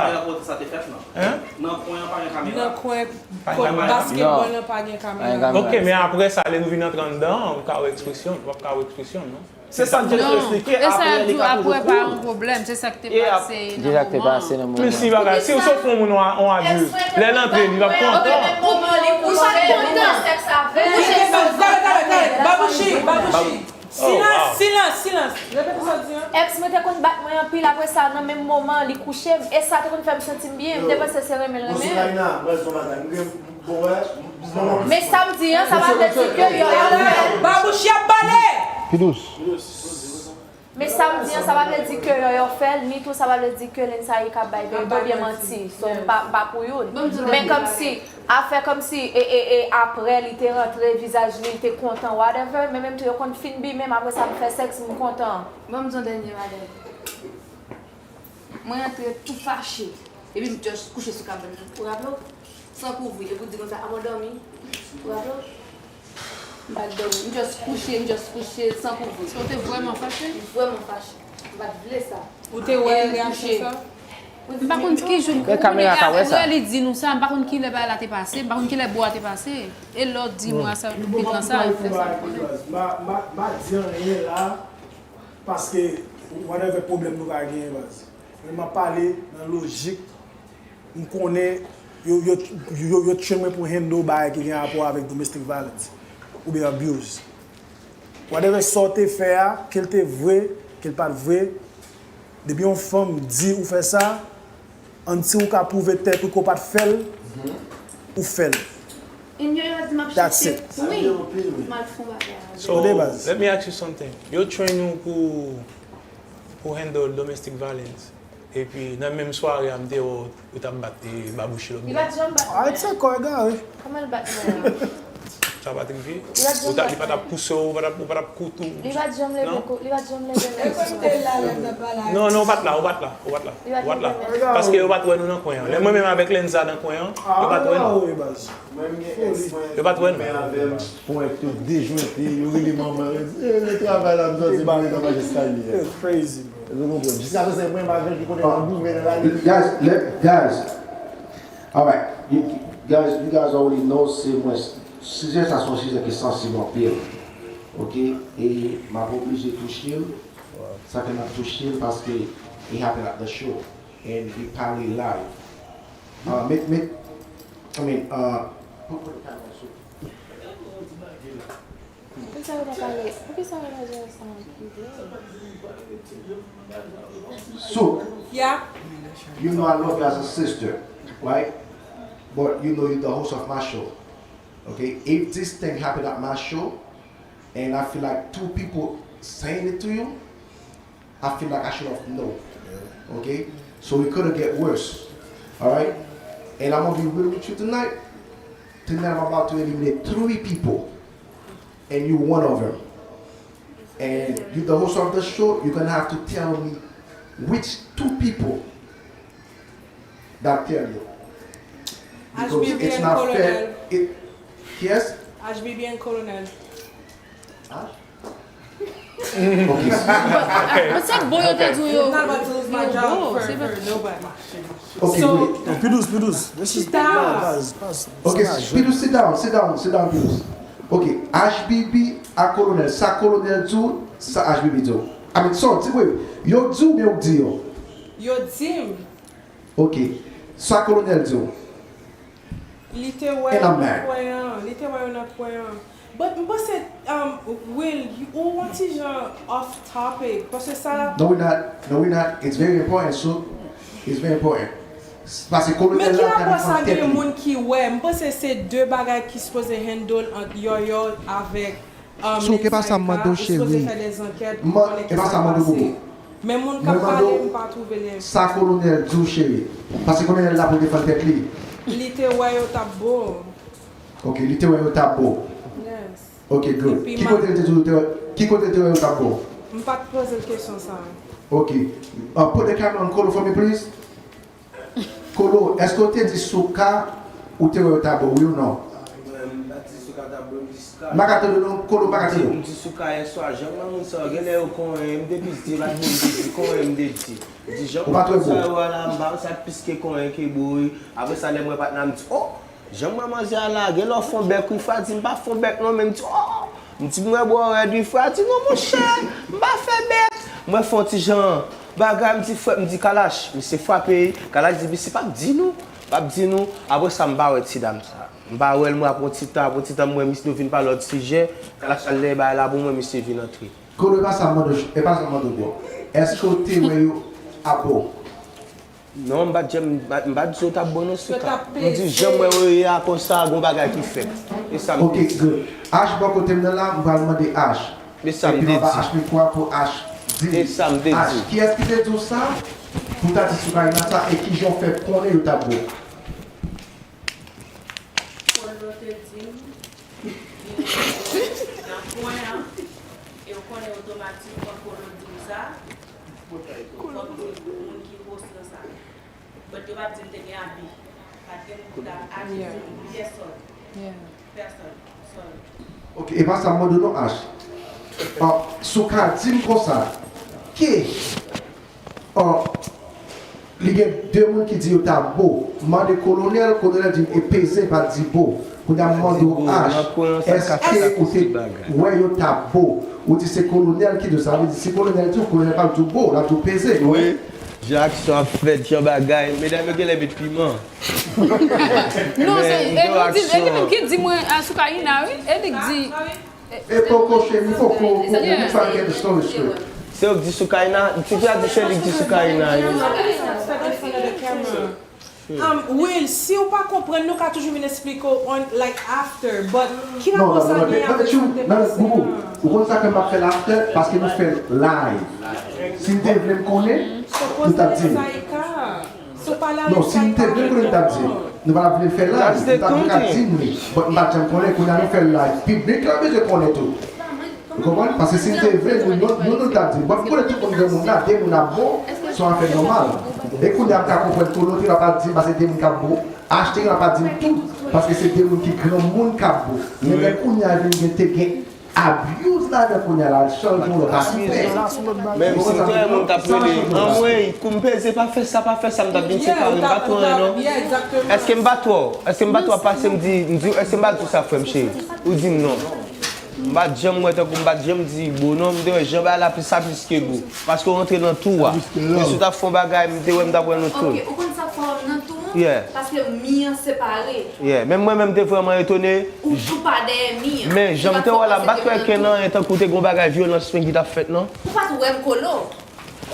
Hein? Nan kwen kot basketball lan pa gen kamera. Ok, men apre sa, lè nou vin antre anndan an, ou ka wè ekspresyon, w ap ka wè ekspresyon, non? Se sa m te vle eksplike. Apre li ka toujou kouri. Apre pa yon pwoblèm, se sa k te pase nan moman an. Plis li bagay. Si w sot yon moun yon adilt, lè l antre, li p ap kontan. Ou sot kontan. Kouche, babouchi, babouchi. Silans, silans, silans. Repete sa w di an. Ex mwen te konn bat mwen anpil, apre sa nan menm moman li kouche m, e sa te konn fè m santi m byen, m te panse se renmen l renmen. Bon, Soulaina, mwen se yon bagay, m gen bon wè. Men sa m di an, sa pa vle di ke yo yo fè l. Babouchi ap pale! Pi dous. Men sa m di an, sa pa vle di ke yo yo fè l, ni tou sa pa vle di ke Lensayika bay verite oubyen manti. So m pa, m pa pou youn. Men kòmsi, afè kòmsi, e, e, e apre li te rantre, vizaj li, li te kontan, whatever, men menm tou yo konn fin bimen m, apre sa m fè sèks, m kontan. Ban m di yon dènye bagay. Mwen antre tou fache. Epi m just kouche sou kabann nan. Ou raple w? San kouvri. Epi w di konsa, a mwen dòmi. Ou raple w? M pa t dòmi. M just kouche, m just kouche san kouvri. So w te vrèman fache? M vrèman fache. M pa t vle sa. Ou te wè reyaksyon sa? M pa konn ki jou. Bèl kamera ka wè sa. Apre li di nou sa, m pa konn kilè bagay la te pase, m pa konn kilè bo a te pase. E lè w di mwen sa, pit lan sa, ou fè sa. M pa di anyen la. Paske, whatever pwoblèm nou ka genyen, baz. Men m ap pale nan lojik, m konnen yo, yo, yo, yo train mwen pou handle bagay ki gen rapò avèk domestic violence oubyen abuse. Whatever sa w te fè a, ke l te vre, ke l pa t vre, depi yon fanm di ou fè sa, Ann si ou ka pwouve tèt ou ke w pa t fè l, ou fè l. Inyo yo di m ap chache wi m al fon bagay. So, let me ask you something. Yo train ou pou, pou handle domestic violence. Epi, nan menm sware a, m te wè ou t ap bat, e, babouchi lòt bò. Li pa t janm bat mwen. Ay, se kò egare. Kòman l bat mwen an? Sa pa t rive? Ou ta, li pa t ap pouse w, ou pa t ap, ou pa t ap koute w? Li pa t janm leve kou, li pa t janm leve men sou mwen. Non, non, ou pa t la, ou pa t la, ou pa t la. Ou pa t la. Paske yo pa t wè nou nan kwen an. Lè mwen menm avèk Lenza nan kwen an, yo pa t wè nou. Yo pa t wè nou. Pwen k yo dejwente, yo rele manman yo, di, e, men travay la, m sòti m ale nan mach eskalye a. Ou konprann? Jiskaprezan, mwen m avè l ki konnen m ap goumen nan lari. Guys, let, guys, alright, you, guys, you guys already know, se mwen, sijè sa se yon sijè ki sansib anpil, ok, e m ap oblije touche l, sa fè m ap touche l, paske it happened at the show, and li pale live. Uh, met, met, I mean, uh, put, put the camera so. Poukisa yo pa pale? Poukisa yo pa jere sa an prive? So, you know I love you as a sister, right? But you know you're the host of my show. Okay? If this thing happened at my show, and I feel like two people saying it to you, I feel like I should have known. Okay? So it could have get worse. Alright? And I'm gonna be real with you tonight. Tonight I'm about to eliminate three people. And you one of them. And you the host of the show, you're gonna have to tell me which two people that tell you. Because it's not fair. It, yes? H B B and Colonel. Huh? But se bon yo te di w yo. Ok, wait. Pidous, Pidous. This is baz, baz. Ok, Pidous, sit down, sit down, sit down, Pidous. Ok, H B B a Kolonèl, sa Kolonèl di w, sa H B B di w. I mean, so, ti, wait, yo di w oubyen ou di yo? Yo di m. Ok, sa Kolonèl di w? Li te wè yo nan kwen an. Li te wè yo nan kwen an. But m panse, um, Will, ou yon ti jan off topic. Paske sa la. No, we not. No, we not. It's very important, so it's very important. Paske Kolonèl la ap defann tèt li. Men ki rapò sa gen moun ki wè? M panse se de bagay ki sipoze handle ant Yòyò avèk, um, Lensayika. Ou sipoze fè de zankèt pou konnen ki sa k pase. Men moun k ap pale, m pa twouve li. Sa Kolonèl di w, cheri? Paske Kolonèl la pou defann tèt li. Li te wè yo t ap bo. Ok, li te wè yo t ap bo. Yes. Ok, good. Ki kote l te di w te wè, ki kote l te wè yo t ap bo? M pa t poze l kesyon sa. Ok. Uh, put the camera on Kolo for me, please. Kolo, èske w te di Souka ou te wè yo ta bo, wi ou non? Mwen, m pa t di Souka ta bo, m di Souka. M pa ka tande non, Kolo, m pa ka tande w. M di Souka yè swa, jan m wè moun sa yo, genlè yo konyen, m te plis di, e pa di moun m te di, konyen m te di. M di jan Ou pa t wè moun sa bo. Yo a la, m pa wè sa plis ke konyen ke bo, wi. Apre sa, lè m wè patnè a, m di, oh! Jan m wè manzè a la, genlè w fon bèk wi, frè a di m pa fon bèk non, men m di, oh! M di m wè bò rèd wi, frè a di non, monchè, m pa fè bèk. M wè fè yon ti jan bagay, m di frè, m di Kalash, misye frape, Kalash di, misye p ap di nou, p ap di nou. Apre sa, m pa wè ti dam sa. M pa wè l, m wè apre yon ti tan, apre yon ti tan, m wè misye nou vin pale lòt sijè, Kalash al dèyè bagay la pou mwen, misye vin antre. Kolo, e pa sa m mande w, e pa sa m mande w, bro. Èske w te wè yo abo? Non, m pa t janm, m pa t di w t ap bon non Souka. M di jan m wè yo ye a konsa, gon bagay ki fèt. E sa m te di. Ok, good. Ash bò kote m nan la, m pral mande Ash. E sa m te di. Epi m ap ba Ash mikwo a pou Ash di. E sa m te di. Ash, kiyès ki te di w sa? Pou w ta di Soukaina sa, e kijan w fè konnen yo t ap bon? Kolo te di m, li nan pwen an, e w konnen otomatikman Kolo di m sa, fòk di moun ki host lan sa. But yo pa t di m te gen abi. Pa t gen moun ki t ap akize m. Pèsòn. Pèsòn. Sorry. Ok, e pa sa m mande w non, Ash. Ò, Souka di m konsa, ke, ò, li gen de moun ki di yo ta bo. M mande Kolonèl, Kolonèl di m e peze, pa di bo. Kounye a m mande w, Ash, èske ou te wè yo ta bo? Ou di se Kolonèl ki di w sa, sa vle di si Kolonèl di w, Kolonèl p ap di w bo, l ap di w peze. Wi. Jan aksyon ap fèt, jan bagay, medam yo genlè met piman. Non, se, e nou di, e li menm ki di mwen, a, Soukaina, wi. E li k di. E poko, cheri, poko, poko, we trying to get the story straight. Se ou k di Soukaina, tifi a di se li k di Soukaina, wi. Um, Will, si w pa konprann, nou ka toujou vin eksplike w on, like, after, but ki rapò sa gen avèk sa m te pase an? Ou konn sa ke m p ap fè l after, paske nou fè l live. Si m te vle m konnen, m t ap di l. Non, si m te vle konnen, m t ap di l. Nou pa t ap vle fè live, m t ap vle ka di m li. But m pa t janm konnen, kounye a nou fè l live. Piblik la bezwen konnen tou. Ou konprann? Paske si m te vle, nou, nou, nou, nou t ap di l. But m konnen tout moun gen moun la, de moun ap bo, se yon afè nòmal. E kounye a m ka konprann Kolo te kapab di m, paske de moun k ap bo. Ash te kapab di m tou, paske se de moun ki granmoun k ap bo. Men lè kounye a vin gen, te gen abuse ladan kounye a la, l chanje yon lòt aspè. Menm si m te wè moun t ap rele, anmwey, kou m peze, pa fè sa, pa fè sa, m t ap vin separe, m pa twò wè non. Èske m pa twò? Èske m pa twò pase m di, m di, èske m pa di w sa, frè m cheri? Ou di m non. M pa t janm wè tankou m pa t janm di bo non, m te wè jan bagay la plis sa plis ke bo. Paske w rantre nan twou a. Men si w t ap fè yon bagay, m te wè m t ap wè nou tou. Ok, ou konn sa k fè w nan twou an? Yeah. Paske mi an separe. Yeah, menm mwen menm m te vrèman etone. Ou tou pa dèyè mi an. Men jan m te wè la, m pa t wè ke nan anyen tankou te gon bagay vyolans men ki t ap fèt non. Ou pa t wè m Kolo?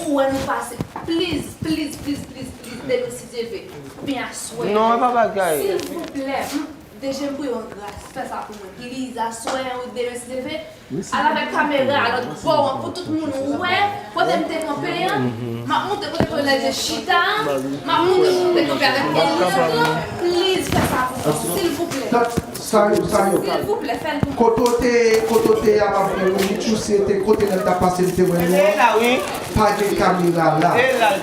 Ou wè nou pase. Please, please, please, please, please, demen si Dye vle. Oubyen aswè. Non, e pa bagay. Silvouplè, m, deje m priye w an gras, fè sa pou mwen. Please, aswè, ou demen si Dye vle. Al avèk kamera a lòt bò an pou tout moun wè kote m te kanpe an. M ap montre kote Kolonèl te chita an. M ap montre kote m te kanpe avèk Eliante lan. Please, fè sa pou mwen, silvouplè. Sayo, Sayo. Silvouplè, fè l pou mwen. Kote w te, kote w te a, m ap di w, Mitchou, si te kote nèg t ap pase, m te wè nou an. Pa gen kamera la.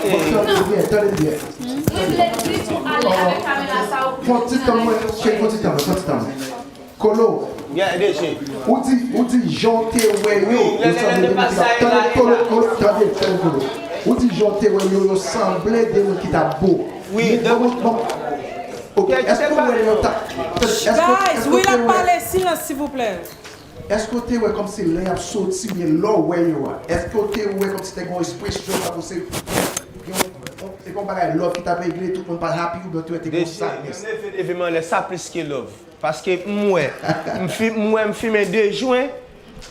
Bon, tande byen, tande byen. Mwen vle di pou ale avèk kamera sa yo. Pran ti tan mwen, cheri, pran ti tan mwen, pran ti tan mwen. Kolo, ou di, ou di jan w te wè yo, yo sanble de moun ki t ap, tande, Kolo, Kolo, tande, tande, Kolo. Ou di jan w te wè yo, yo sanble de moun ki t ap bo. Wi, de moun. Ok, èske w wè yo t ap, èske, èske w te wè. Guys, wi, l ap pale, silans, silvouplè. Èske w te wè kòmsi lè y ap soti oubyen lè w wè yo a? Èske w te wè kòmsi te gen yon ekspresyon tankou se gen yon, se pa yon bagay love ki t ap regle, tout moun pa t happy oubyen w te wè te gen yon sadness? Depi m leve, leve m anlè, sa plis ke love. Paske m wè, m fi, m wè m fimen de jwen,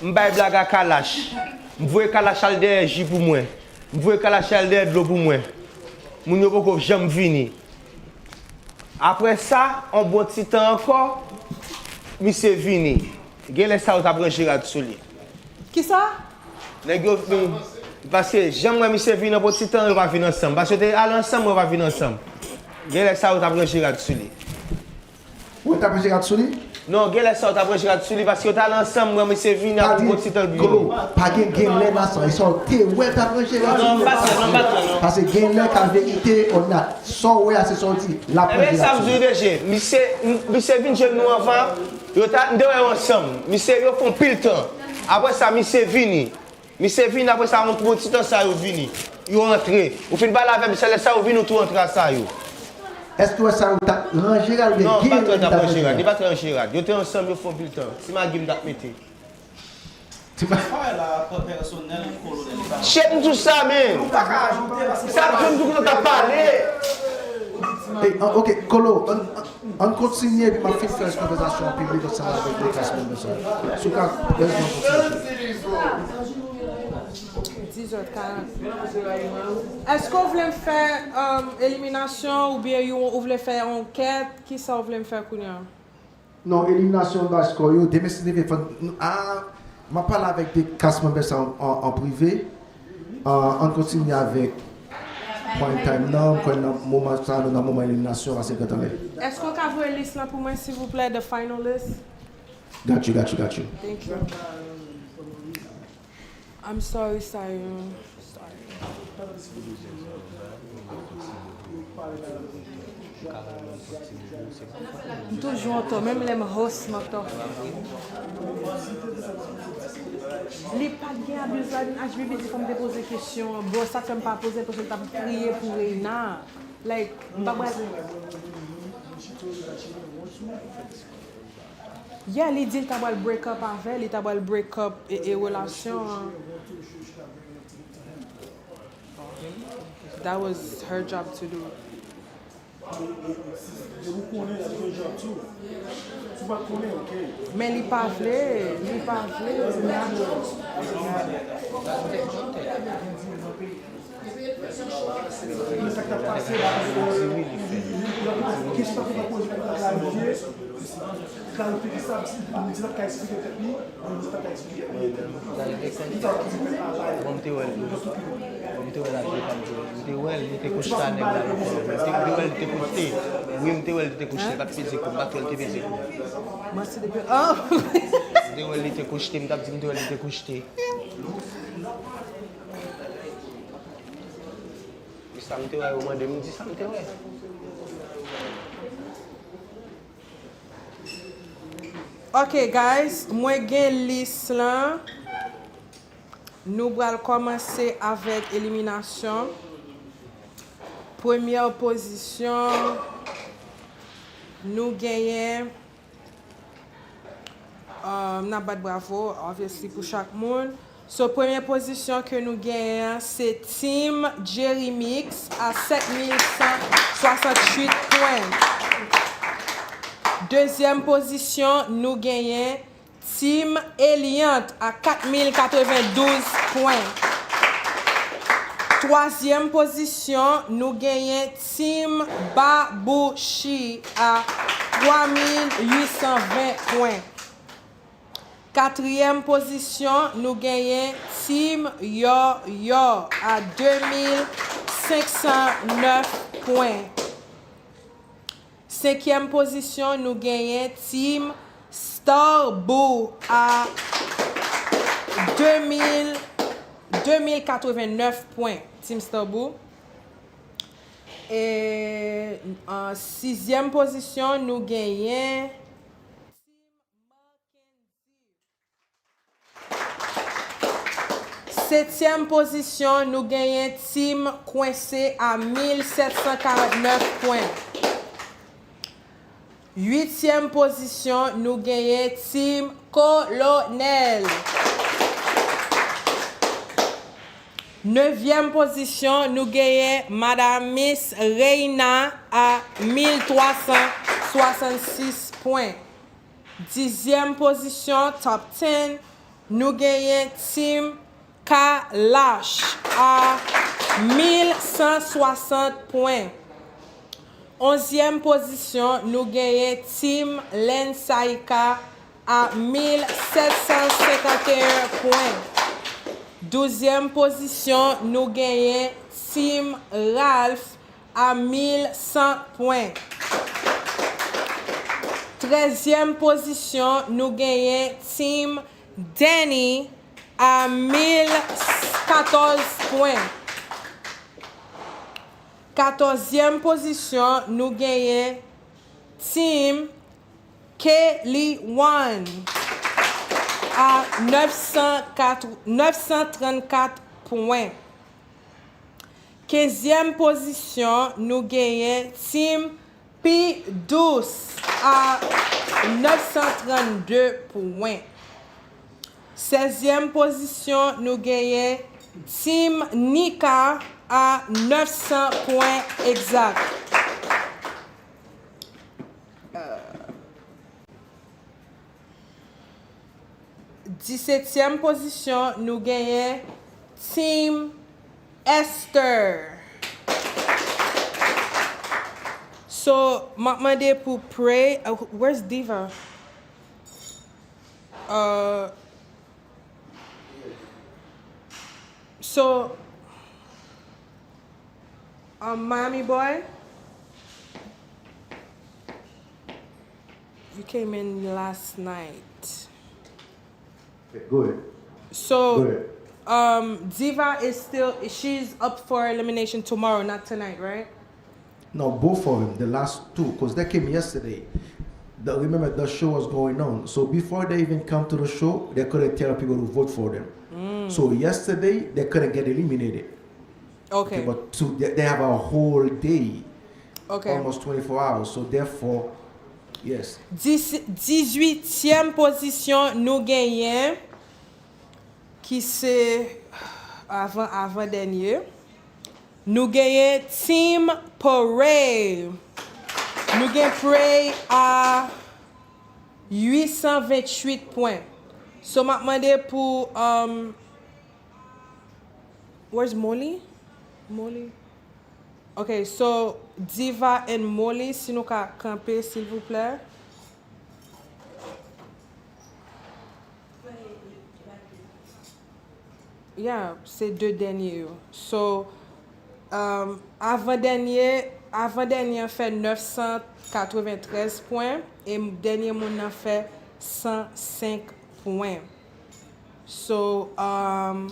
m bay blag a Kalash. M voye Kalash al dèyè ji pou mwen. M voye Kalash al dèyè dlo pou mwen. Moun yo poko janm vini. Apre sa, on bon ti tan ankò, misye vini. Genlè sa yo t ap ranje rad sou li. Kisa? Nèg yo vin, paske jan m wè misye vin on bon ti tan, yo pa vin ansanm. Paske yo te al ansanm, yo pa vin ansanm. Genlè sa yo t ap ranje rad sou li. Ou wè t ap ranje rad sou li? Non, genlè sa yo t ap ranje rad sou li, paske yo t al ansanm, mwen, misye vini ak yon gwo ti tan l vini. Kolo, pa gen genlè nan sa, e sa w te wè l t ap ranje rad sou li. Non, m pa t wè, non, m pa t wè, non. Paske genlè ka verite or not. Sa w wè a, se sa w di, l ap ranje rad sou li. Ebyen, sa m di w, D J, misye, m- misye vin jwenn nou anvan, yo ta, m te wè yo ansanm. Misye, yo fè yon pil tan. Apre sa, misye vini. Misye vini apre sa, yon bon ti tan sa yo vini. Yo rantre. Ou fin pale avè m, se lè sa yo vini, ou tou rantre a sa yo. Èske w wè sa yo t ap ranje rad oubyen Non, m pa t wè l t ap ranje rad. Li pa t ranje rad. Yo te ansanm, yo fè anpil tan. Ti magi m t ap mete. Ti ma- Shit, m di w sa, men. Sa m di w, m di w kote w t ap pale. Ey, an- ok, Kolo, an- Ann kontinye, epi m ap fin fè konvèsasyon an piblik ansanm avèk de cast member sa yo. Si w ka, lèz mwen kontinye. Dizèt karant. Èske w vle m fè, um, eliminasyon oubyen yon- ou vle fè ankèt? Kisa w vle m fè kounye a? Non, eliminasyon baz kò yo. Demen, si Dye vle, fò n- a, m ap pale avèk de cast member sa yo an, an, an prive. Ah, ann kontinye avèk prime time nan, m kwè nan moman sa, nou nan moman eliminasyon, pase gen tan lè. Èske w ka voye lis lan pou mwen, silvouplè, the final list? Got you, got you, got you. Thank you. I'm sorry, Sayon. Sorry. M toujou antò, menm lè m host, m antò. Li pa t gen abuse ladan, H B B di fò m te poze kesyon an. Bro, sa k fè m pa poze l, paske l t ap kriye pou Reina. Like, m pa pral. Yeah, li di l ta pral break up avè l, li ta pral break up e, e relasyon an. That was her job to do. Men li pa vle, li pa vle. Bon, m te wè l tou. Bon, m te wè l ap jwe, pa m te wè l. M te wè l, li te kou chita nèg la nan kò. M te, m te wè l, li te kou chite. Wi, m te wè l, li te kou chite. Li pa t peze kou, m pa t wè l te peze kou. Mwen se depi, oh! M te wè l, li te kou chite. M t ap di, m te wè l, li te kou chite. Sa m te wè, yo mande m di sa m te wè. Ok, guys, mwen gen lis lan. Nou pral kòmanse avèk eliminasyon. Premyè pozisyon, nou genyen, um, n ap bat bravo, obviously, pou chak moun. So, premye pozisyon ke nou genyen an, se Team Jerry Mix a sèt mil san swasanntuit pwen. Dezyèm pozisyon, nou genyen Team Eliante a kat mil katrevendouz pwen. Twazyèm pozisyon, nou genyen Team Babouchi a twa mil uit san ven pwen. Katriyèm pozisyon, nou genyen Team Yòyò a de mil senk san nèf pwen. Senkyèm pozisyon, nou genyen Team Starboo a de mil, de mil katrevennèf pwen. Team Starboo. E, an sizyèm pozisyon, nou genyen Setyèm pozisyon, nou genyen Team Kwense a mil sèt san karannèf pwen. Uityèm pozisyon, nou genyen Team Kolonèl. Nevyèm pozisyon, nou genyen Madam Miss Reina a mil twa san swasannsis pwen. Dizyèm pozisyon, top ten, nou genyen Team Kalash a mil san swasant pwen. Onzyèm pozisyon, nou genyen Team Lensaika a mil sèt san senkanteyen pwen. Douzyèm pozisyon, nou genyen Team Ralph a mil san pwen. Trèzyèm pozisyon, nou genyen Team Danny a mil katòz pwen. Katòzyèm pozisyon, nou genyen Team Kelly One a nèf san kat, nèf san trannkat pwen. Kenzyèm pozisyon, nou genyen Team Pi Dous a nèf san trannde pwen. Sèzyèm pozisyon, nou genyen Team Nika a nèf san pwen egzak. Disetyèm pozisyon, nou genyen Team Esther. So, m ap mande pou Prey. Uh, where's Diva? Uh, so, um, Miami Boy, you came in last night. Go ahead. So, um, Diva is still, she's up for elimination tomorrow, not tonight, right? No, both of them, the last two, because they came yesterday. The, remember, the show was going on. So before they even come to the show, they couldn't tell people to vote for them. So yesterday, they couldn't get eliminated. Okay. But to, they, they have a whole day, Okay. Almost twenty-four hours. So therefore, yes. Dizuityèm pozisyon, nou genyen, ki se avan, avan dènye. Nou genyen Team Prey. Nou gen Prey a uit san venntuit pwen. So, m ap mande pou, um, where's Molly? Molly? Ok, so, Diva and Molly, si nou ka kanpe, silvouplè. Yeah, se de dènye yo. So, um, avan dènye, avan dènye an fè nèf san katreventrèz pwen, e dènye moun nan fè san senk pwen. So, um,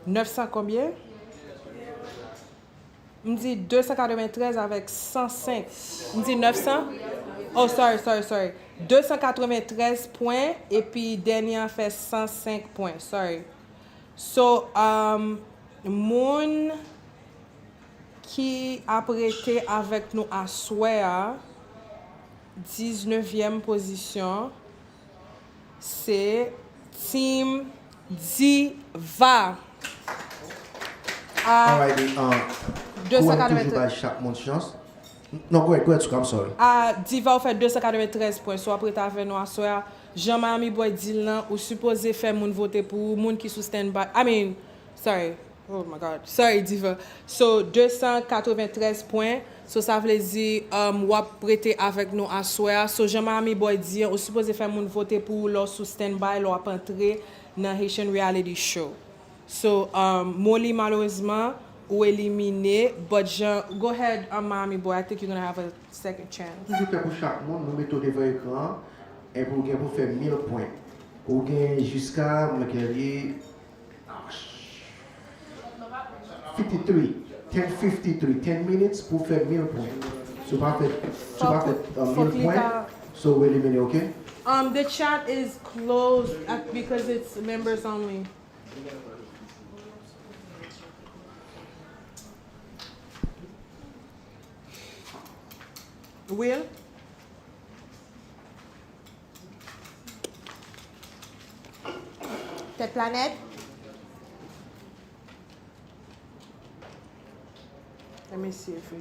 nèf san konbyen? M di de san katreventrèz avèk san senk. M di nèf san? Oh, sorry, sorry, sorry. De san katreventrèz pwen, epi dènye an fè san senk pwen. Sorry. So, um, moun ki ap rete avèk nou aswè a, diznevyèm pozisyon, se Team Diva. Alrighty, uh, de san toujou katreventrèz. Bay chak moun chans. Non, go ahead, go ahead, Souka, I'm sorry. A, Diva, ou fè de san katreventrèz pwen, so w ap rete avè nou aswè a. Jan Miami Boy di l lan, ou sipoze fè moun vote pou ou, moun ki sou standby. I mean, sorry. Oh my God. Sorry, Diva. So, de san katreventrèz pwen. So, sa vle di, um, w ap rete avèk nou aswè a. So, jan Miami Boy di an, ou sipoze fè moun vote pou ou lè w sou standby, lè w ap antre nan Haitian Reality Show. So, um, Molly, malerezman, ou elimine, but jan, go ahead, um, Miami Boy, I think you're gonna have a second chance. Toujou fè pou chak moun, nou mete w devan ekran an, epi w gen pou fè mil pwen. Ou gen jiska, mwen gen li, fifty-three, ten fifty-three, ten minutes pou fè mil pwen. Si w pa fè, si w pa fè, uh, mil pwen, so w elimine, ok? Um, the chat is closed at, because it's members only. Will? Tèt planèt? Let me see if we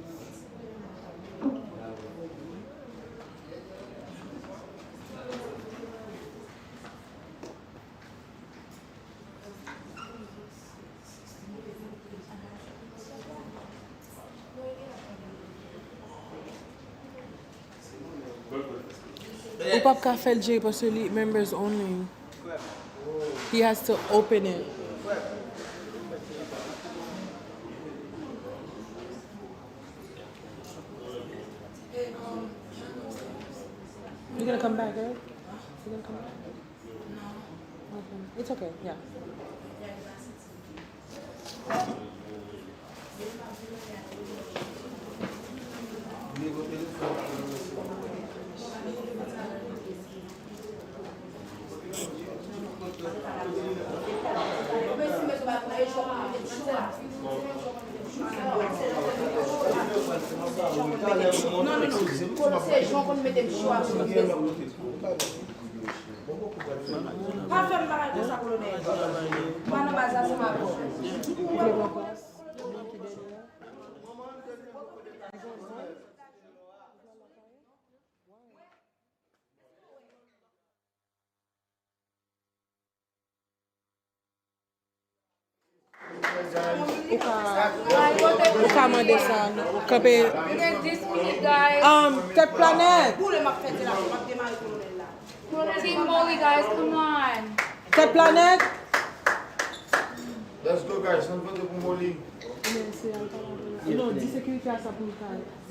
Ou p ap ka fè l, Jay, paske li members only. He has to open it. Come back, right? You gonna come back? No. Okay. It's okay. Yeah. Non, non, non. Kolo se jan konn mete m chwa sou Facebook. Pa fè m bagay konsa, kolonèl. Mwen nan baz la, se madanm. Ou ka, ou ka mande sa, non? Kanpe. Um, Tèt Planèt. Team Molly, guys, come on. Tèt Planèt. Let's go, guys. Ann vote pou Molly. Non, di sekirite a sa pou l ka.